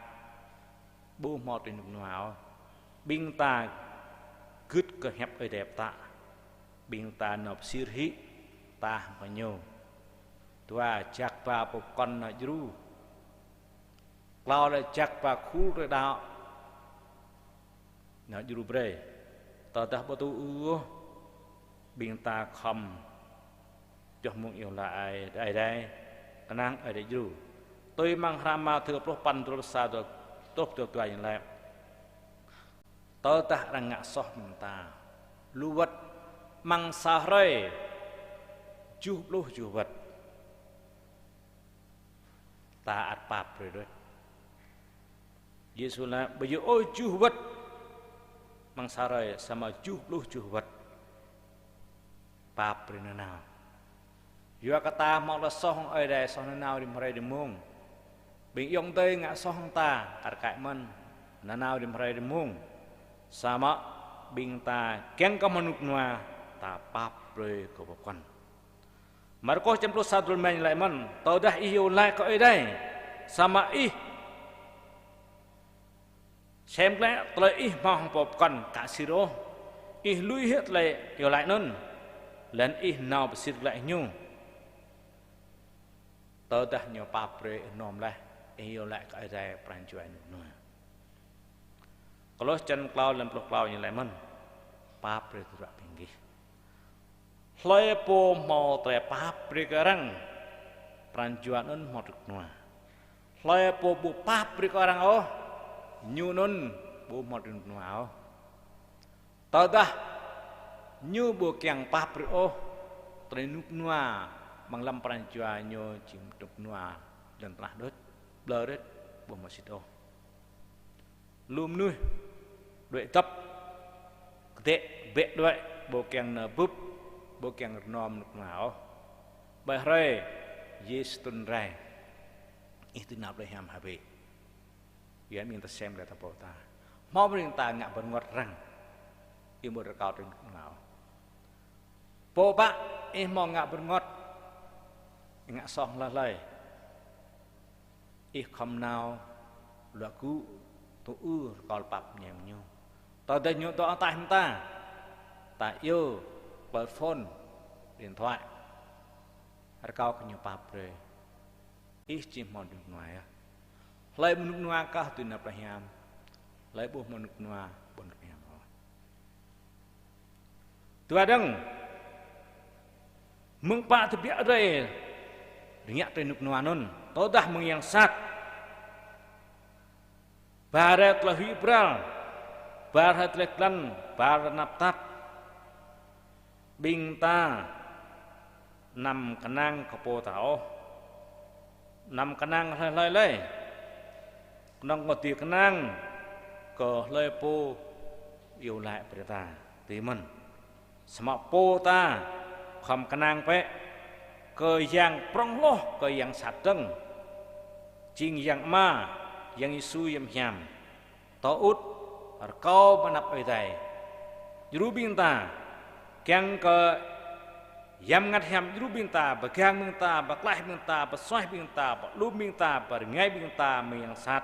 ƀu hmâo tơlơi rơnŭk rơnua ôh. Ƀing ta gưt kơ hiăp Ơi Adai pơtă. Ƀing ta nao pơsir hĭ, tah hăng kơ ñu. Dua, jak ba pô pơkŏn nao djru. Klâo lĕ jak ba khul tơlơi đaŏ nao djru brơi. Tơdah ƀu tŭ ư ôh, ƀing ta khŏm čoh mơ̆ng iâu laĭ Ơi Adai, kơnang Ơi Adai djru. Tui amăng hră Mathiơ pluh păn, dua pluh sa, dua pluh dua ñu laĭ: Tơdah arăng ngă soh ƀing ta, lu wơ̆t, amăng sa hrơi tơjuh pluh tơjuh wơ̆t, ta ăt pap brơi đôč. Yêsu laĭ: Ƀu djơ̆ ôh tơjuh wơ̆t amăng sa hrơi, samơ̆ tơjuh pluh tơjuh wơ̆t pap brơi nanao. Yua kơ ta hmâo tơlơi soh hăng Ơi Adai, soh nanao rĭm hrơi rĭm mông. Ƀing ayŏng adơi ngă soh hăng ta, kar kaĭ mơ̆n, nanao rĭm hrơi rĭm mông. Samơ̆ ƀing ta kiăng kơ hmâo rơnŭk rơnua, ta pap brơi kơ pô pơkŏn. Markôs črăn pluh sa, dua pluh rơma ñu laĭ mơ̆n: Tơdah ih iâu laĭ kơ Ơi Adai, samơ̆ ih sem glaĭ tơlơi ih hmâo hăng pô pơkŏn, ka sir ôh, ih lui hĭ tơlơi iâu laĭ anŭn, laih anŭn ih nao pơsir glaĭ ñu. Tơdah ñu pap brơi, ih hrŏm laih, ih iâu laĭ kơ Ơi Adai, pran jua ih rơnŭk rơnua. Kôlôs črăn klâo, lăm pluh klâo ñu laĭ mơ̆n: Pap brơi tơdruă ƀing gih. Hlơi pô hmâo tơlơi pap brơi kơ arăng, pran jua anŭn hmâo tơlơi rơnŭk rơnua. Hlơi pô ƀu pap brơi kơ arăng ôh, ñu anŭn ƀu hmâo tơlơi rơnŭk rơnua ôh. Tơdah ñu ƀu kiăng pap brơi ôh, tơlơi rơnŭk rơnua amăng lăm pran jua ñu či rơnŭk rơnua lŏn tơnah đôč, ƀlŏr đôč, ƀu hmâo sĭt ôh. Lu mơnuih đuaĭ dŏp, kơdĕ bĕ đuaĭ, ƀu kiăng nao bưp, ƀu kiăng rơnŏm rơnŭk rơnua ôh. Ƀơi hrơi Yêsu trŭn rai, ih dưi nao plei hiam hă bĕ? Yua anŭn ƀing ta sem glaĭ ta pô ta. Hmâo ƀing ta ngă bơrơngot arăng, ih ƀu rơkâo tơlơi rơnŭk rơnua ôh. Pô pă, ih hmâo ngă bơrơngot, ih ngă soh hlơi hlơi, ih khŏm nao luă gŭ, tŭ ư rơkâo pap mơñai mơ̆ng ñu. Tơdah ñu dŏ ataih mơta, ta iâu, pơphôn, điện thoại, rơkâo kơ ñu pap brơi. Ih či hmâo rơnŭk rơnua yơh. Hlơi ƀu rơnŭk rơnua kah dưi nao plei hiam. Hlơi ƀu hmâo rơnŭk rơnua, ƀu nao plei hiam ôh. Dua dơ̆ng, mơ̆ng pă tơbiă rai rơngiă tơlơi rơnŭk rơnua anŭn, tơdah mơ̆ng yang sat, ba rai tơlơi huĭ bral, ba rai tơlơi klăn, ba rai tơnap tap. Ƀing ta anăm kơnang kơ pô ta ôh. Anăm kơnang hlơi hlơi lơi. Kơnơ̆ng kơ dưi kơnang kơ hlơi pô iâu laĭ brơi ta, dưi mơ̆n. Samơ̆ pô ta khŏm kơnang bĕ kơ yang prŏng hloh, kơ yang sat dơ̆ng, jing Yang Ama, Yang Yêsu yom hiam. Tơŭt rơkâo mơ̆ng anăp Ơi Adai djru ƀing ta, kiăng kơ Yang Bơngăt Hiam djru ƀing ta, pơgang ƀing ta, pơklaih ƀing ta, pơsuaih ƀing ta, pơalum ƀing ta, pơrơngai ƀing ta mơ̆ng yang sat,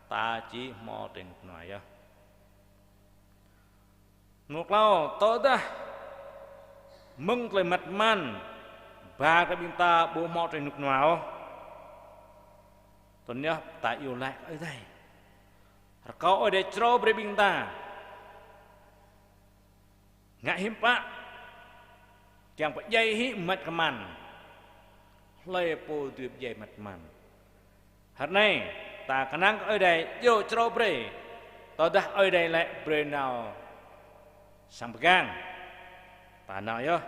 ta či hmâo tơlơi rơnŭk rơnua yơh. Mơnuih klâo, tơdah mơ̆ng tơlơi măt man, ba kơ ƀing ta ƀu hmâo tơlơi rơnŭk rơnua ôh, tơl anŭn yơh ta iâu laĭ Ơi Adai. Rơkâo Ơi Adai črâo brơi ƀing ta ngă hiư̆m pă kiăng pơdjai hĭ măt kơman. Hlơi pô dưi pơdjai măt kơman? Hrơi anai, ta kơnang kơ Ơi Adai djru črâo brơi. Tơdah Ơi Adai laĭ brơi nao sang pơgang, ta nao yơh.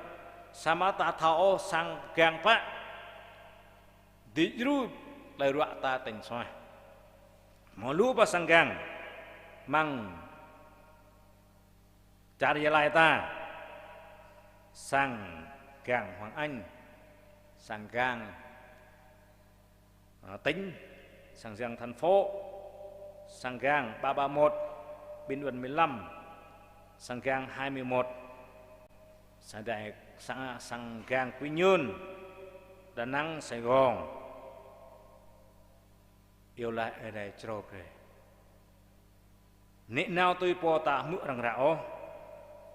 Samơ̆ ta thâo ôh sang pơgang pă dưi djru tơlơi ruă ta tơñ suaih. Hmâo lu pă sang pơgang amăng čar Gia Lai ta, sang pơgang Hoàng Anh, sang pơgang, à, tỉnh, sang pơgang thành phố, sang pơgang ba ba một, Bình Thuận mười lăm, Sang gang hai mươi mốt, sang đài, sang, sang gang Quy Nhơn, Đà Nẵng, Sài Gòn. Iâu laĭ Ơi Adai črâo brơi. Nĕ nao tui pô ta hmư̆ arăng ră ôh,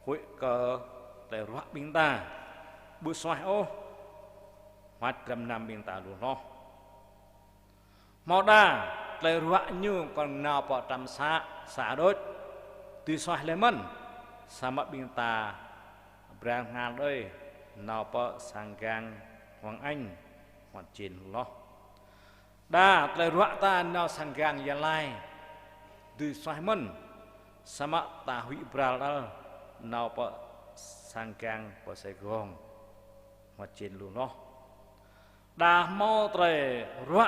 huĭ kơ tơlơi ruă ƀing ta ƀu suaih ôh, hmăt dram năm ƀing ta lu hloh. Hmâo đa tơlơi ruă ñu kơnơ̆ng nao pơ tram să, să đôč, dưi suaih lĕ mơ̆n, samơ̆ ƀing ta brang hngah đơi nao pơ sang gang Hoàng Anh, hmăt jên hloh. Đa tơlơi ruă ta nao sang gang Gia Lai, dưi suaih mơ̆n, samơ̆ ta huĭ bral đăl nao pơ sang gang pơ Sài Gòn, hmăt jên lu hloh. Đa hmâo tơlơi ruă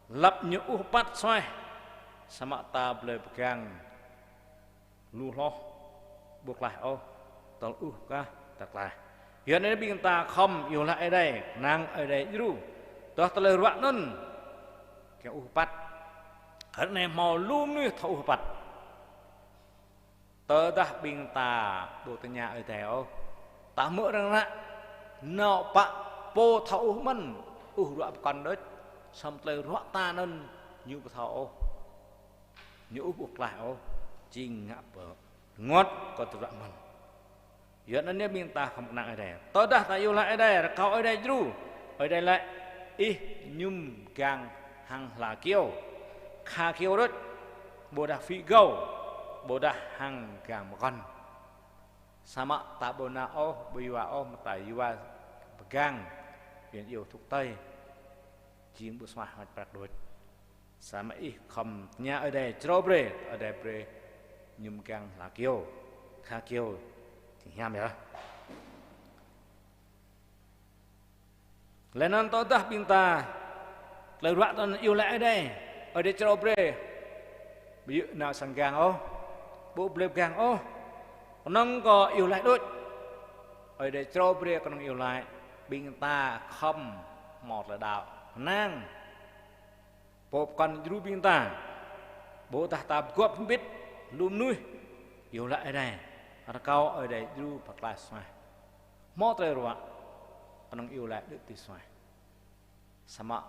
lăp ñu ƀu păt suaih, samơ̆ ta blơi pơgang lu hloh, ƀu klaih ôh, tơl ƀuh kah ta klaih. Yua anŭn ƀing ta khŏm iâu laĭ Ơi Adai, kơnang Ơi Adai djru. Tơdah tơlơi ruă anŭn kiăng ƀu păt. Ră anai hmâo lu mơnuih thâo ƀu păt. Tơdah ƀing ta ƀu tơña Ơi Adai ôh, ta hmư̆ arăng ră, nao pơ pô thâo ƀuh mơ̆n, ƀuh ruă pơkŏn đôč, samơ̆ tơlơi ruă ta anŭn ñu ƀu thâo ôh. Ñu ƀu ƀuh klaih ôh, jing ngă pơngot kơ tơlơi ruă mơ̆n. Yua anŭn yơh ƀing ta khŏm kơnang Ơi Adai. Tơdah ta iâu laĭ Ơi Adai, rơkâo Ơi Adai djru, Ơi Adai laĭ: Ih mơñum gang hăng hla kyâo, kha kyâo đôč, ƀôdah phĭ gâo, ƀôdah hăng gang pơkŏn. Samơ̆ ta ƀu nao ôh, ƀu yua ôh, mơ̆ ta yua pơgang, ƀing iâu thŭk tơi, jing ƀu suaih hmăt prăk đôč. Samơ̆ ih khŏm tơña Ơi Adai črâo brơi, Ơi Adai brơi mơñum gang hla kyâo, kha kyâo, jing hiam yơh. Laih anŭn tơdah ƀing ta tơlơi ruă ta anŭn iâu laĭ Ơi Adai, Ơi Adai črâo brơi, ƀu djơ̆ nao sang gang ôh, ƀu blơi pơgang ôh, kơnơ̆ng kơ iâu laĭ đôč. Ơi Adai črâo brơi kơnơ̆ng iâu laĭ, ƀing ta khŏm hmâo tơlơi đaŏ, kơnang Pô pơkŏn djru ƀing ta, ƀôdah ta pơgop hơbĭt lu mơnuih, iâu laĭ Ơi Adai, rơkâo Ơi Adai djru pơklaih suaih. Hmâo tơlơi ruă, kơnơ̆ng iâu laĭ đôč dưi suaih. Samơ̆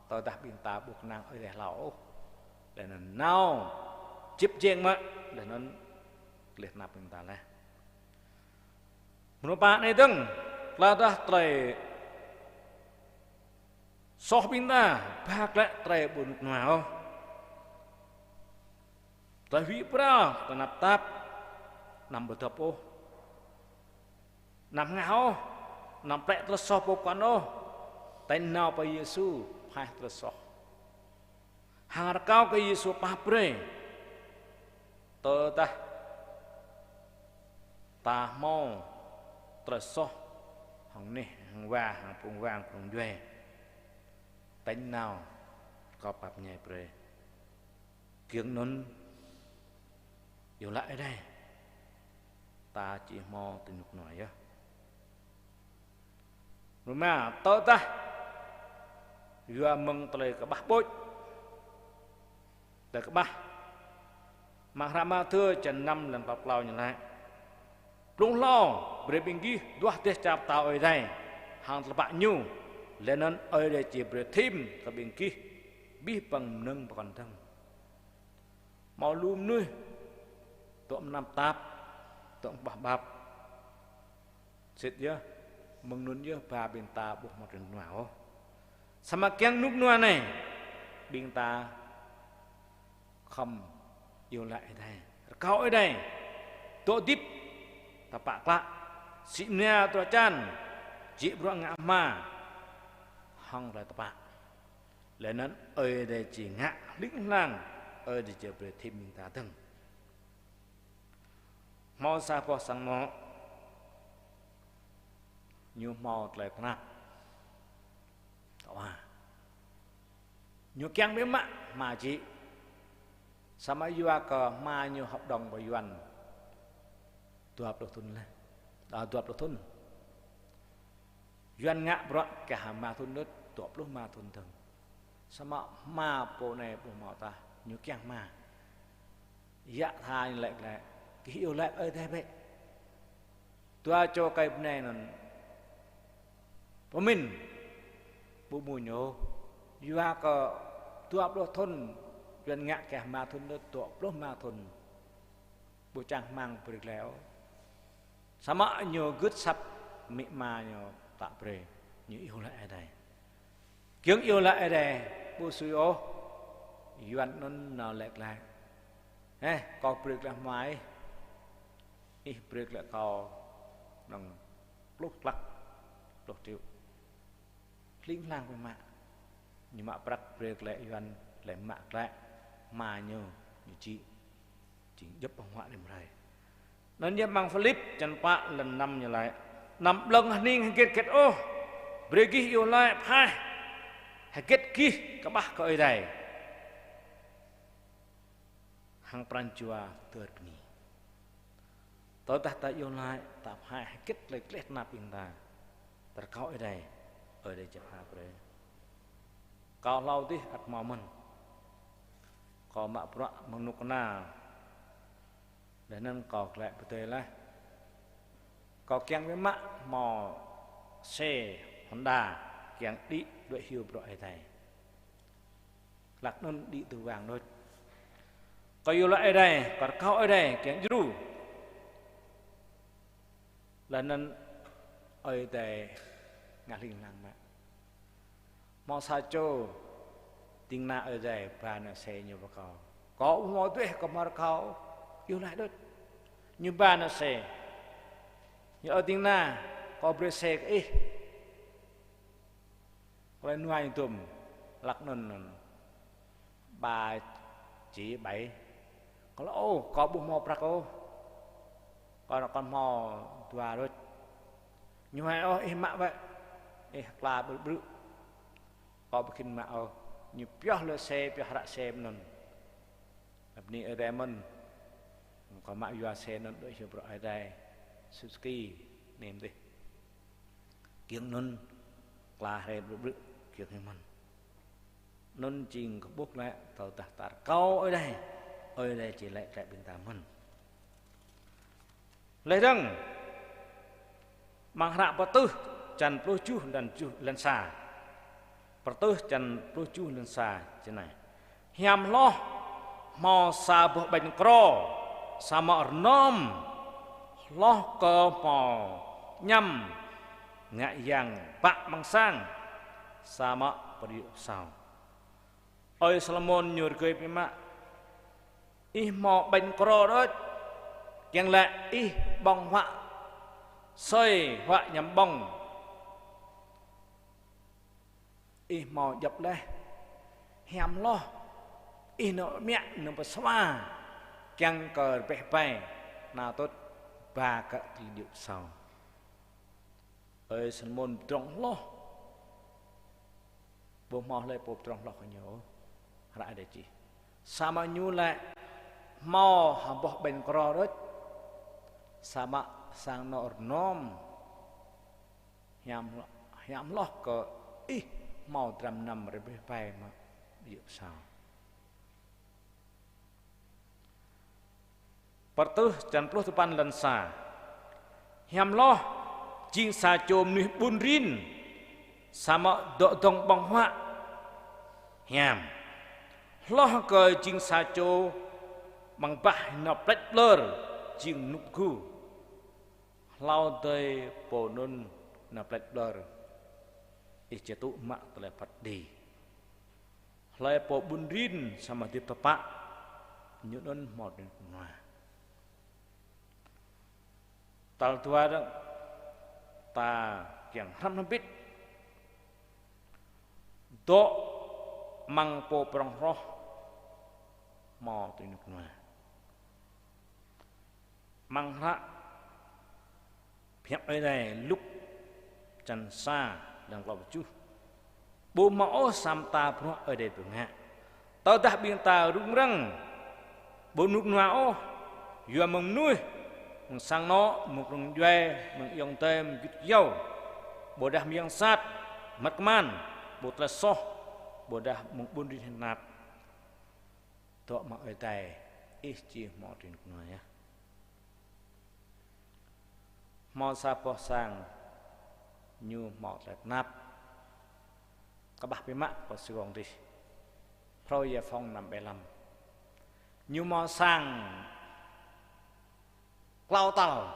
tơdah ƀing ta ƀu kơnang Ơi Adai hlâo ôh, laih anŭn nao čip jeng mă, laih anŭn klih tơnap ƀing ta laih. Mơnuih pă anai dơ̆ng, tơdah tơlơi soh ƀing ta, ba glaĭ tơlơi ƀu rơnŭk rơnua ôh. Tơlơi huĭ pral, tơlơi tơnap tap, anăm ƀu dŏp ôh. Anăm hơngah ôh, anăm plĕ tơlơi soh pô pơkŏn ôh. Tañ nao pơ Yêsu, pơhaih tơlơi soh. Hăng rơkâo kơ Yêsu pap brơi. Tơdah ta hmâo tơlơi soh hăng neh, hăng wa, hăng phung wa, hăng phung djuai, tañ nao rơkâo pap ñai brơi. Giŏng anŭn iâu laĭ Ơi Adai, ta či hmâo tơlơi rơnŭk rơnua yơh. Rơma, tơdah yua mơ̆ng tơlơi kơƀah ƀôč, tơlơi kơƀah. Mơ̆ng hră Mathiơ črăn năm, lăn klâo ñu laĭ: Blung hlâo, brơi ƀing gih duah dêh čar pơtao Ơi Adai hăng tơlơi tơpă ñu, laih anŭn Ơi Adai či brơi thim kơ ƀing gih abih bang mơnơ̆ng pơkŏn dơ̆ng. Hmâo lu mơnuih dŏ mơnam tap, dŏ kơƀah ƀap. Sĭt yơh, mơ̆ng anŭn yơh ba ƀing ta ƀu hmâo tơlơi rơnŭk rơnua ôh. Samơ̆ kiăng rơnŭk rơnua anai, ƀing ta khŏm iâu laĭ Ơi Adai, rơkâo Ơi Adai, dŏ hơdip tơpă klă, sĭ mơnia tơlơi čan, jĕ bruă ngă hma hăng tơlơi tơpă. Laih anŭn Ơi Adai či ngă hling hlang, Ơi Adai či brơi thim ƀing ta dơ̆ng. Hmâo sa boh sang anŏ, ñu hmâo tơlơi tơnap. Tơwa. Ñu kiăng biă mă hma jĕ. Samơ̆ yua kơ hma ñu hợp đồng pơ Yuan dua pluh thŭn laih. À, dua pluh thŭn. Yuan ngă bruă kơ hma thŭn đôč, dua pluh hma thŭn dơ̆ng. Samơ̆ hma pô anai ƀu hmâo tah, ñu kiăng hma. Yă tha ñu laĭ glaĭ, Gih iâu laĭ Ơi Adai bĕ. Dua čô kơi bơnai anŭn pơmĭn ƀu mơ̆ ñu, yua kơ dua pluh thŭn, Yuan ngă kơ hma thŭn, dua pluh hma thŭn ƀu čang hmang brơi glaĭ ôh. Samơ̆ ñu gưt asăp amĭ ama ñu tă brơi, ñu iâu laĭ Ơi Adai. Giŏng iâu laĭ Ơi Adai ƀu sui ôh, Yuan anŭn nao laĭ glaĭ: "Heh, kâo brơi glaĭ hma ih, ih brơi glaĭ kâo anŭn pluh klăk, pluh triệu." Hling hlang biă mă. Ñu mă prăk brơi glaĭ Yuan, laĭ mă glaĭ hma ñu, ñu čih. Jing djŏp ƀơ̆ng huă rĭm hrơi. Anŭn yơh amăng Philip črăn pă lăn năm ñu laĭ: "Anăm ƀlơ̆ng hơning hơget hơget ôh, brơi gih iâu laĭ phaih hơget gih kơƀah kơ Ơi Adai hăng pran jua dơr bơni." Tơdah ta iâu laĭ, ta phaih hơget tơlơi gleh tơnap ƀing ta, ta rơkâo Ơi Adai, Ơi Adai či pha brơi. Kâo hlâo dih ăt hmâo mơ̆n. Kâo mă bruă mơ̆ng kơnuk kơna, laih anŭn kâo glaĭ pơdơi laih. Kâo kiăng biă mă hmâo xe Honda, kiăng đĭ đuaĭ hyu bruă Ơi Adai. Hlak anŭn đĭ tơwang đôč. Kâo iâu laĭ Ơi Adai, kâo rơkâo Ơi Adai kiăng djru. Laih anŭn Ơi Adai ngă hling hlang mă. Hmâo sa čô ding kơna Ơi Adai ba nao xe ñu pơ kâo. Kâo ƀu hmâo duah, kâo hmâo rơkâo, iâu laĭ đôč. Ñu ba nao xe. Ñu: "Ơ ding kơna, kâo brơi xe kơ ih." Kâo laĭ: "Nuai dôm?" Hlak anŭn anŭn ba, či bai. Kâo laĭ: "Ơ, kâo ƀu hmâo prăk ôh. Kâo, kâo hmâo dua đôč." Ñu: "Ơ, ih mă wơ̆t, ih kla ƀrư̆ ƀrư̆. Kâo ƀu khĭn mă ôh." Ñu pioh lơ xe, pioh hră xe mơ̆n anŭn. Bơni Ơi Adai mơ̆n. Kâo mă yua xe anŭn đuaĭ hyu bruă Ơi Adai, Suzuki, nem dih. Giŏng anŭn kla hrĕ ƀrư̆ ƀrư̆, giŏng hĭ mơ̆n. Anŭn jing kơ ƀuh lĕ, tơdah ta rơkâo Ơi Adai, Ơi Adai či laĭ glaĭ ƀing ta mơ̆n. Laih dơ̆ng, amăng hră Pơtưh črăn pluh tơjuh lăn tơjuh, lăn sa. Pơtưh črăn pluh tơjuh lăn sa čih anai: "Hiam hloh hmâo sa boh ƀañ krô, samơ̆ rơnôm hloh kơ hmâo añăm ngă yang bă amăng sang, samơ̆ pơđiŏ pơsao." Ơi Salômôn ñu rơgơi biă mă: "Ih hmâo ƀañ krô đôč, kiăng laĭ ih ƀơ̆ng huă, sơi huă añăm ƀơ̆ng. Ih hmâo djŏp laih, hiam hloh, ih nao mă nao pơsua, kiăng kơ rơbeh ƀai, nao tŭt ba kơ tơlơi pơđiŏ pơsao." Ơi Salômôn pơdrŏng hloh. Ƀu hmâo hlơi pô pơdrŏng hloh kơ ñu ôh. Hră Ơi Adai čih. Samơ̆ ñu laĭ hmâo ha boh ƀañ krô đôč, samơ̆ sang anŏ rơnôm. Hiam hlo-, hiam hloh kơ ih hmâo dram năm rơbeh ƀai mă pơđiŏ pơsao. Pơtưh črăn pluh tơpăn lăn sa. Hiam hloh jing sa čô mơnuih ƀun rin, samơ̆ dŏ dơ̆ng ƀơ̆ng huă hiam. Hloh kơ jing sa čô amăng bah nao pleč ƀlơr, jing rơnŭk rơgu. Hlâo dơi pô anŭn nao pleč ƀlơr, ih či tŭ mă tơlơi phat kơđi. Hlơi pô ƀun rin samơ̆ hơdip tơpă, ñu anŭn hmâo tơlơi rơnŭk rơnua. Tal dua dơ̆ng, ta kiăng hrăm hrăm bĭt. Dŏ amăng pô prŏng hroh hmâo tơlơi rơnŭk rơnua. Amăng hră Hiăp Ơi Adai Luk črăn sa, lăng klâo pluh tơjuh. Ƀu hmâo ôh sa mơta bruă Ơi Adai ƀu ngă. Tơdah ƀing ta rŭng răng, ƀu rơnŭk rơnua ôh, yua mơ̆ng mơnuih, mơ̆ng sang anŏ, mơ̆ng krŭng djuai, mơ̆ng ayŏng adơi, mơ̆ng git gơyâo, ƀôdah mơ̆ng yang sat, măt kơman, ƀu tơlơi soh, ƀôdah mơ̆ng ƀun rin hiam tơnap. Dŏ amăng Ơi Adai, ih či hmâo tơlơi rơnŭk rơnua yơh. Hmâo sa boh sang ñu hmâo tơlơi tơnap. Kơƀah biă mă pơ Sài Gòn adih. Phrâo Giải Phóng năm bảy lăm. Ñu hmâo sang klâo tal,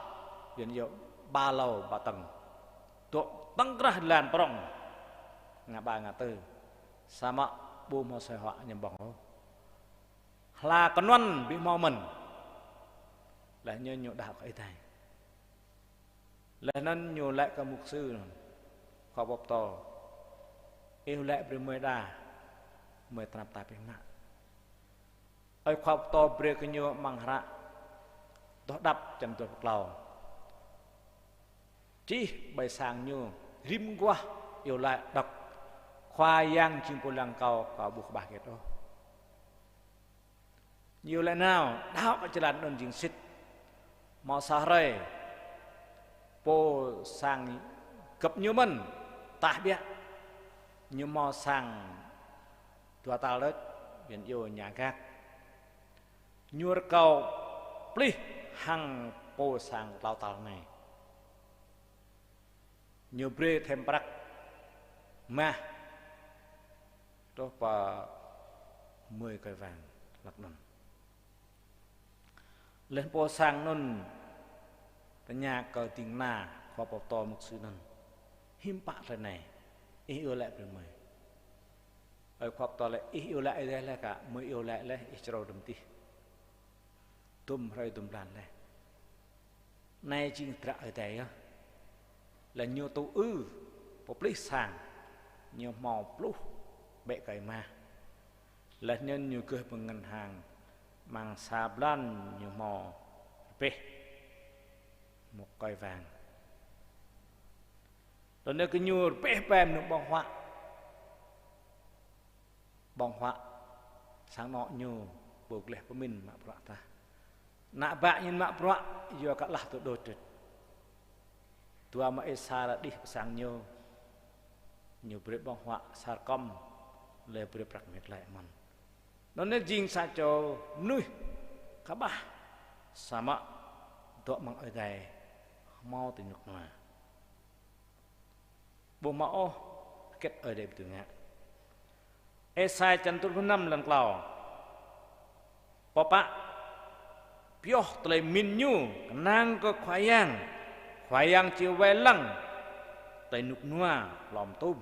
Yuan iâu ba lầu ba tầng. Dŏ tŏng krah jơlan prŏng, ngă ba ngă tư. Samơ̆ ƀu hmâo soi huă ñu ƀơ̆ng ôh. Hla kơnuăn ƀu hmâo mơ̆n. Laih ñu, ñu đaŏ kơ Ơi Adai. Laih anŭn ñu laĭ kơ mục sư anŭn, khua pô pơtô: Ih laĭ brơi mơi đa, mơi tơnap tap biă mă. Ơi khua pô pơtô brơi kơ ñu amăng hră Adoh Đăp črăn dua pluh klâo. Čih ƀơi sang ñu, rĭm guah iâu laĭ đŏk: Khua Yang jing pô lăng kâo, kâo ƀu kơƀah hơget ôh. Ñu laĭ nao, đaŏ kơ jơlan anŭn jing sĭt. Hmâo sa hrơi, pô sang gơ̆p ñu mơ̆n, tah biă. Ñu hmâo sang dua tal đôč, Yuan iâu nhà gác. Ñu rơkâo plih hăng pô sang klâo tal anai. Ñu brơi thêm prăk mah truh pơ mười kơi vàng hlăk anŭn. Laih pô sang anŭn tơña kơ ding kơna khua pô pơtô mục sư anŭn: Hiư̆m pă tơlơi anai, ih iâu laĭ brơi mơi? Ơi khua pô pơtô laĭ: Ih iâu laĭ Ơi Adai laih kă, mơi iâu laĭ laih, ih črâo dơ̆m adih. Dŭm hrơi dŭm blan laih. Anai jing hơdră Ơi Adai yơh. Laih ñu tŭ ư, pơplih sang, ñu hmâo pluh ƀĕ kơi mah. Laih anŭn ñu gơ̆ pơ ngân hàng, amăng sa blan ñu hmâo rơbeh một kơi vàng. Tơl anai kơ ñu rơbeh ƀơi mơnuih ƀơ̆ng huă. Ƀơ̆ng huă, sang anŏ ñu ƀu gleh pơmĭn mă bruă tah. Ană bă ñu mă bruă, yua kơ laih tŭ đôč đôč. Dua mă ih sa ră đih pơ sang ñu, ñu brơi ƀơ̆ng huă sa rơkŏm, laih brơi prăk mĕt lĕ mơ̆n. Anŭn anai jing sa čô mơnuih kơƀah, samơ̆ dŏ amăng Ơi Adai hmâo tơlơi rơnŭk rơnua. Ƀu hmâo ôh hơget Ơi Adai ƀu dưi ngă. Êsai črăn dua pluh năm lăn klâo. Pơpă pioh tơlơi mĭn ñu kơnang kơ Khua Yang, Khua Yang či wai lăng tơlơi rơnŭk rơnua hlŏm tum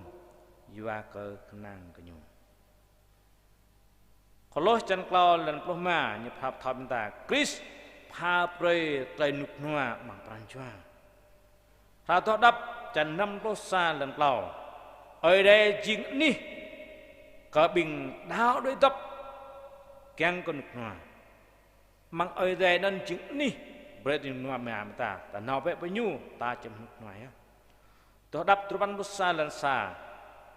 yua kơ kơnang kơ ñu. Kôlôs črăn klâo lăn pluh rơma ñu pha pơthâo ƀing ta, Krist pha brơi tơlơi rơnŭk rơnua amăng pran jua. Hră Adoh Đăp črăn năm pluh sa lăn klâo: Ơi Adai jing anih kơ ƀing đaŏ đuaĭ dŏp kiăng kơ rơnŭk rơnua. Amăng Ơi Adai anŭn jing anih brơi tơlơi rơnŭk rơnua mơ̆ ta, ta nao bĕ pơ ñu, ta či mơ̆n rơnŭk rơnua yơh. Adoh Đăp duapăn pluh sa lăn sa: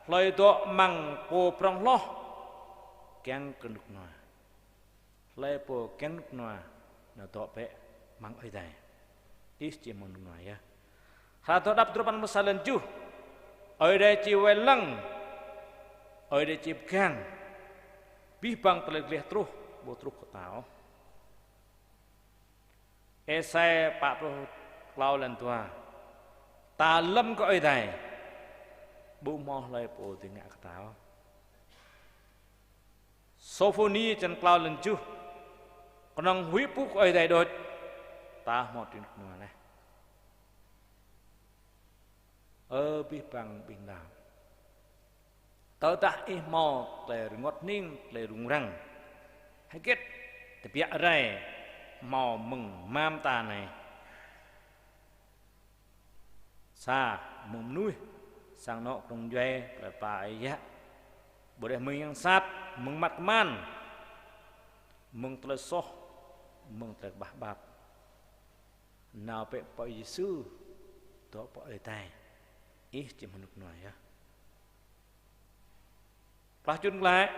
Hlơi dŏ amăng pô prŏng hloh kiăng kơ rơnŭk rơnua. Hlơi pô kiăng rơnŭk rơnua, nao dŏ bĕ amăng Ơi Adai, ih či mơ̆n rơnŭk rơnua yơh. Hră Adoh Đăp duapăn pluh sa lăn tơjuh: Ơi Adai či wai lăng, Ơi Adai či pơgang, abih bang tơlơi gleh truh, ƀu truh kơ ta ôh. Êsai pă pluh klâo lăn dua: Ta lơ̆m kơ Ơi Adai, ƀu hmâo hlơi pô dưi ngă kơ ta ôh. Sôphôni črăn klâo lăn tơjuh: Kơnơ̆ng huĭ pŭ kơ Ơi Adai đôč, ta hmâo tơlơi rơnŭk rơnua laih. Ơ abih bang ƀing đaŏ, tơdah ih hmâo tơlơi rơngot hning, tơlơi rŭng răng, hơget tơbiă rai hmâo mơ̆ng mơta anai? Sa, mơ̆ng mơnuih, sang anŏ kơnung djuai, tơlơi pla ơi yă, ƀôdah mơ̆ng yang sat, mơ̆ng măt kơman, mơ̆ng tơlơi soh, mơ̆ng tơlơi kơƀah ƀap. Nao bĕ pơ Yêsu, dŏ pơ Ơi Adai, ih či mơ̆n rơnŭk rơnua yơh. Klah čun glaĭ,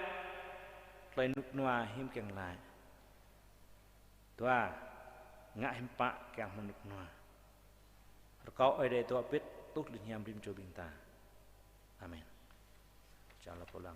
tơlơi rơnŭk rơnua hiư̆m kiăng glaĭ. Dua, ngă hiư̆m pă kiăng mơ̆n rơnŭk rơnua. Rơkâo Ơi Adai dŏ pĭt tuh lĭnh hiam rĭm čô ƀing ta. Amen. Čang lăp pô lăng.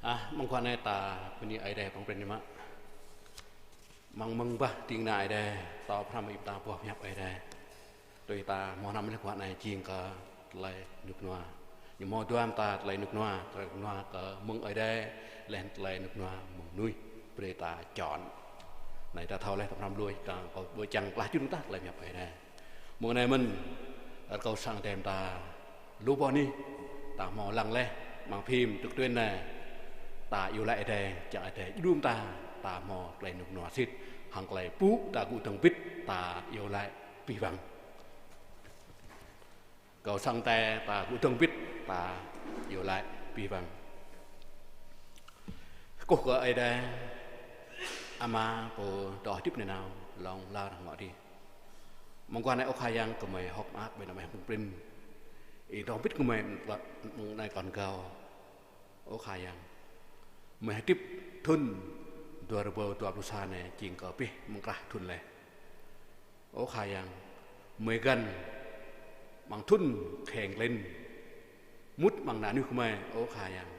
Ah, mơguah anai ta bơni Ơi Adai pơ̆ng prin mă. Mơ̆ng mơ̆ng bah ding kơna Ơi Adai, ta pơhrăm ƀing ta boh hiăp Ơi Adai. Tui ta hmâo hrăm lĕ guah anai jing kơ tơlơi rơnŭk rơnua. Ñu hmâo dua mơta tơlơi rơnŭk rơnua, tơlơi rơnŭk rơnua kơ mơ̆ng Ơi Adai, laih tơlơi rơnŭk rơnua mơ̆ng mơnuih, brơi ta čon. Anai ta thâo laih ta pơhrăm lui, ta kâo ƀu čang klah jun ta tơlơi hiăp Ơi Adai. Mơ̆ng anai mơ̆n, rơkâo sang Ơi Adai ta lu boh anih, ta hmâo lăng laih, mơ̆ng phim trực tuyến anai, ta iâu laĭ Ơi Adai, čang Ơi Adai djru mơ̆ng ta, ta hmâo tơlơi rơnŭk rơnua sĭt, hăng tơlơi pŭ ta gŭ dơ̆ng bĭt, ta iâu laĭ abih bang. Kâo sang Ơi Adai ta gŭ dơ̆ng bĭt, ta iâu laĭ abih bang. Kơkuh kơ Ơi Adai, Ama pô dŏ hơdip nanao, lŏng lar ngŏ adih. Mơguah anai ơ Khua Yang gơmơi hơ̆k mơak ƀơi anăp Ih pơ̆ng prin. Ih dŏ hơbĭt gơmơi mơ̆ng anai kơ gao. Ơ Khua Yang. Gơmơi hơdip thŭn dua rơbâo dua pluh sa anai jing kơ pih mơ̆ng krah thŭn laih. Ơ Khua Yang. Gơmơi găn mơ̆ng thŭn kheng klin. Mŭt mơ̆ng ană mơnuih gơmơi, ơ Khua Yang.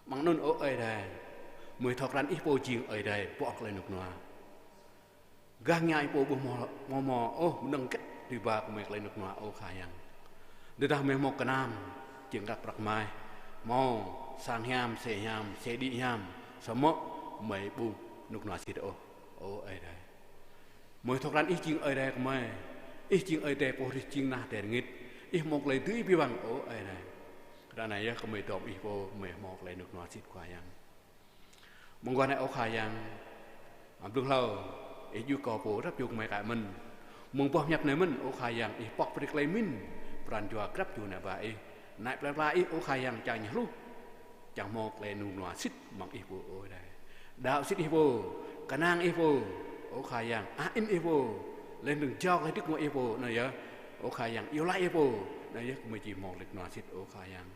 Mơ̆ng anŭn ơ Ơi Adai. Gơmơi thâo krăn Ih pô jing Ơi Adai, pô tơlơi rơnŭk rơnua. Gah ngă Ih pô ƀu hmâo, hmâo, hmâo ôh mơnơ̆ng hơget tui ba kơ gơmơi tơlơi rơnŭk rơnua ơ Khua Yang. Tơdah gơmơi hmâo gơnam, jing kăk prăk rơmai, hmâo sang hiam, se hiam, se đĭ hiam, samơ̆ gơmơi ƀu rơnŭk rơnua sĭt ôh, ơ Ơi Adai. Gơmơi thâo krăn Ih jing Ơi Adai gơmơi, Ih jing Ơi Adai pô hrih jing nah adai rơngit, Ih hmâo tơlơi dưi abih bang ơ Ơi Adai. Ră anai yơh gơmơi dŏ hăng Ih pô, gơmơi hmâo tơlơi rơnŭk rơnua sĭt Khua Yang. Mơguah anai ơ Khua Yang, a, blung hlâo, Ih djru kơ pô grăp čô gơmơi kơ mơ̆n. Mơ̆ng boh hiăp anai mơ̆n, ơ Khua Yang, Ih pŏk brơi tơlơi pơmĭn, pran jua grăp čô ană bă Ih. Ană plei pla Ih, ơ Khua Yang, čang ñu hluh, čang hmâo tơlơi rơnŭk rơnua sĭt mơ̆ng Ih pô ơ Ơi Adai. Đaŏ sĭt Ih pô, kơnang Ih pô, ơ Khua Yang, a in Ih pô, laih anŭn jao tơlơi hơdip mơ̆ng Ih pô, anai yơh, ơ Khua Yang, iâu laĭ Ih pô, anai yơh gơmơi či hmâo tơlơi rơnŭk rơnua sĭt, ơ Khua Yang.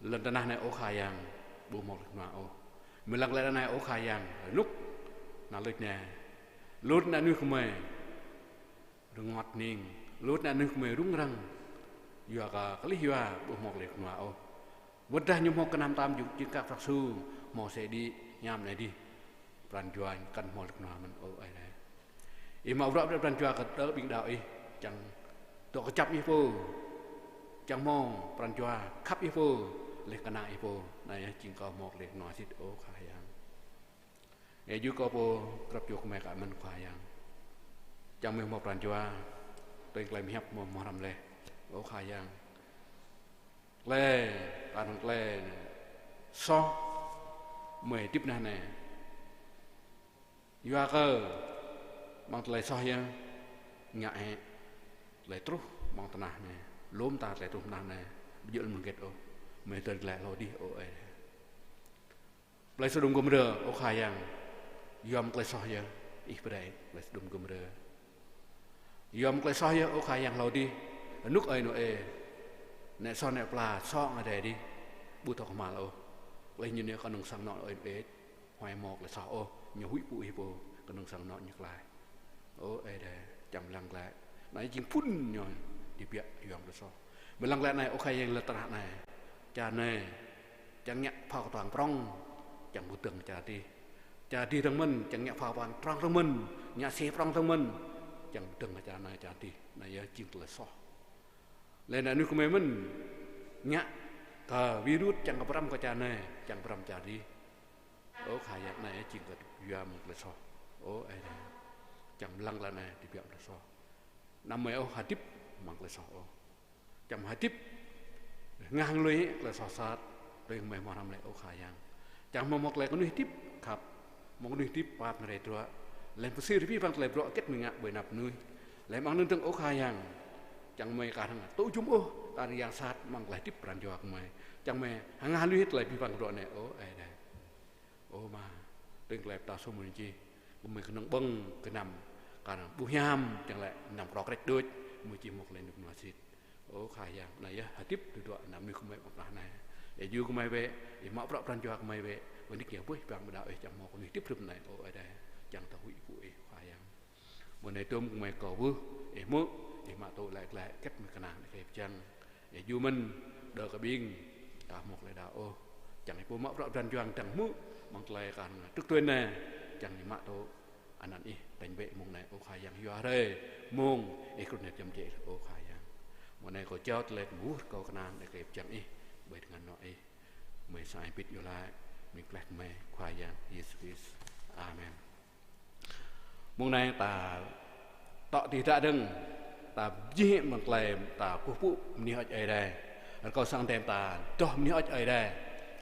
Lŏn tơnah anai ơ Khua Yang, ƀu hmâo tơlơi rơnŭk rơnua ôh. Gơmơi lăng glaĭ anai ơ Khua Yang, rơnŭk, ană lĕč anai. Lŭt ană mơnuih gơmơi rơngot hning, lŭt ană mơnuih gơmơi rŭng răng. Yua kơ kơlih yua ƀu hmâo tơlơi rơnŭk rơnua ôh. Wơ̆t dah ñu hmâo gơnam tam jing kăk prăk su, hmâo se đĭ, hiam anai adih. Pran jua ñu kăn hmâo tơlơi rơnŭk rơnua mơ̆n ơ Ơi Adai. Ih mă bruă brơi pran jua kơ tơlơi ƀing đaŏ Ih, čang dŏ kơjăp Ih pô, čang hmâo pran jua khăp Ih pô, laih kơnang Ih pô, anai yơh jing kơ hmâo tơlơi rơnŭk rơnua sĭt ơ Khua Yang. Ih djru kơ pô grăp čô gơmơi kơ mơ̆n Khua Yang. Čang gơmơi hmâo pran jua, tơl tơlơi hiăp hmâo hmâo hrăm laih, ơ Khua Yang. Tơlơi, kar hăng tơlơi soh, gơmơi hơdip tơnah anai. Yua kơ, mơ̆ng tơlơi soh yơh, ngă hĕ, tơlơi truh, mơ̆ng tơnah anai, lŏm ta tơlơi truh tơnah anai, ƀu djơ̆ mơ̆ng hơget ôh, gơmơi tơl glaĭ hlâo adih, ơ Ơi Adai. Plei Sôđôm Gômôrơ, ơ Khua Yang, yua mơ̆ng tơlơi soh yơh, Ih pơrai, plei Sôđôm Gômôrơ. Yua mơ̆ng tơlơi soh yơh, ơ Khua Yang hlâo adih, rơnŭk ơi Nôê, ană soh ană pla, soh ngă adai adih, ƀu thâo kơhma̱l ôh. Laih ñu anai kơnơ̆ng sang anŏ ơi Nôê, huai hmâo tơlơi soh ôh, ñu huĭ pŭ Ih pô, kơnơ̆ng sang anŏ ñu klaih. Ơ Ơi Adai, čang lăng glaĭ. Anai jing phŭn ñu tơbiă yua mơ̆ng tơlơi soh. Gơmơi lăng glaĭ anai, ơ Khua Yang lŏn tơnah anai. Čar anai, čang ngă phao kơtuang prŏng, čang ƀu dơ̆ng čar adih. Čar adih dơ̆ng mơ̆n, čang ngă phao kơtuang prŏng dơ̆ng mơ̆n, ngă se prŏng dơ̆ng mơ̆n, čang ƀu dơ̆ng čar anai čar adih. Anai yơh jing tơlơi soh. Laih ană mơnuih gơmơi mơ̆n, ngă kơ virus čang kơ pơrăm kơ čar anai, čang pơrăm čar adih. Ơ Khua Yang, anai jing kơ yua mơ̆ng tơlơi soh. Ơ Ơi Adai. Čang lăng glaĭ anai tơbiă tơlơi soh. Anăm gơmơi ôh hơdip mơ̆ng tơlơi soh ôh. Čang hơdip ngă hăng lui tơlơi soh sat, tui gơmơi hmâo hrăm laih ơ Khua Yang. Čang hmâo mơ̆ tơlơi kơnuih hơdip khăp, mơ̆ kơnuih hơdip pap anai rai truă. Laih pơsir abih bang tơlơi bruă hơget gơmơi ngă ƀơi anăp mơnuih. Laih mơ̆ng anŭn dơ̆ng ơ Khua Yang. Čang gơmơi kar hăng tŭ jum ôh, kar hăng yang sat mơ̆ng tơlơi hơdip pran jua gơmơi. Čang gơmơi hăng hluh tơlơi abih bang bruă anai ơ Ơi Adai. Ơ Ama, tơl tơlơi pơtao sum mơ̆n čih, gơmơi kơnơ̆ng ƀơ̆ng gơnam, kar hăng ƀu hiam, čang lĕ gơnam krŏk rĕč đôč, gơmơi či hmâo tơlơi rơnŭk rơnua sĭt. Ơ Khua Yang, anai yơh hơdip tơdruă ană mơnuih gơmơi ƀơi tơnah anai. Ih djru gơmơi bĕ, Ih mă bruă pran jua gơmơi bĕ, wơ̆t nik yơh ƀuh bang ƀu đaŏ Ih čang hmâo kơnuih hơdip rĭm anai, ơ Ơi Adai, čang tơhui pŭ Ih Khua Yang. Mơ̆ng anai tơm gơmơi kơ ƀuh, Ih hmư̆, Ih mă tŭ laĭ glaĭ, hơget gơmơi kơnang, Ih kơjăp čang. Ih djru mơ̆n, đơ kơ ƀing, ta hmâo tơlơi đaŏ ôh. Čang Ih pô mă bruă pran jua dăng hmư̆, mơ̆ng tơlơi kơ anŭn truh tui anai, čang Ih mă tŭ anăn Ih, tañ bĕ mông anai, ơ Khua Yang, yua hrơi mông Ih kơnơ̆ng jăm jĕ, ơ Khua Yang. Mông anai kâo jao tơlơi kơ mơ̆ng kâo kơnang, đe kơ pơčang Ih, ƀơi tơngan anŏ Ih. Mơi sa ai bit yua laĭ, mơi pơklaih kơ mơi, Khua Yang Yêsu Krist. Amen. Mông anai ta tŏ tih dak dơ̆ng, ta jih mơ̆ng tơlơi ta kơkuh pơpŭ bơni hơơč Ơi Adai. Rơkâo sang tem ta dŏ bơni hơơč Ơi Adai.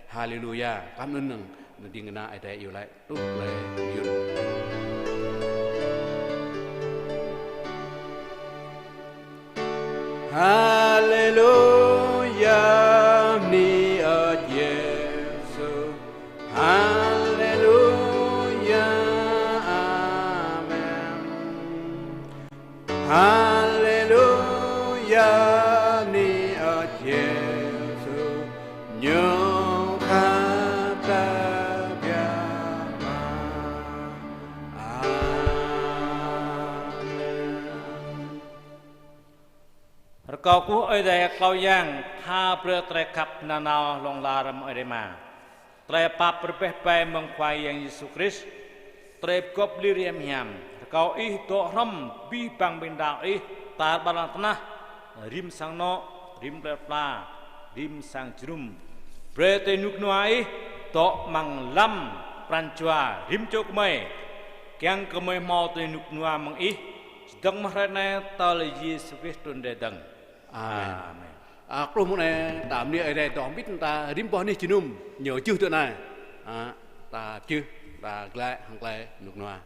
Haleluya. Kăm anŭn năng, năng ding kơna Ơi Adai iâu laĭ, truh tơlơi yun. Haleluya, bơni hơơč Yêsu. Haleluya, amen. Haleluya, bơni hơơč Yêsu, ñu khăp ta biă mă. Amen. Rơkâo kơkuh Ơi Adai Khua Yang, tha brơi tơlơi khăp nanao hlŏng lar mơ̆ng Ơi Adai Ama, tơlơi pap rơbeh bai mơ̆ng Khua Yang Yêsu Krist, tơlơi pơgop lir hiam hiam, rơkâo Ih dŏ hrŏm abih bang ƀing đaŏ Ih tar ƀar lŏn tơnah, rĭm sang anŏ, rĭm plơi pla, rĭm sang jơnum. Brơi tơlơi rơnŭk rơnua Ih dŏ amăng lăm pran jua rĭm čô gơmơi, kiăng kơ gơmơi hmâo tơlơi rơnŭk rơnua mơ̆ng Ih, čơdơ̆ng mơ̆ng hrơi anai tơl Yêsu Krist trŭn rai dơ̆ng. Amen. Amen. A, truh mông anai, ta bơni Ơi Adai dŏ hơbĭt ta rĭm boh anih jơnum, ñu jưh tui anai. A, ta jưh, ta glaĭ hăng tơlơi rơnŭk rơnua.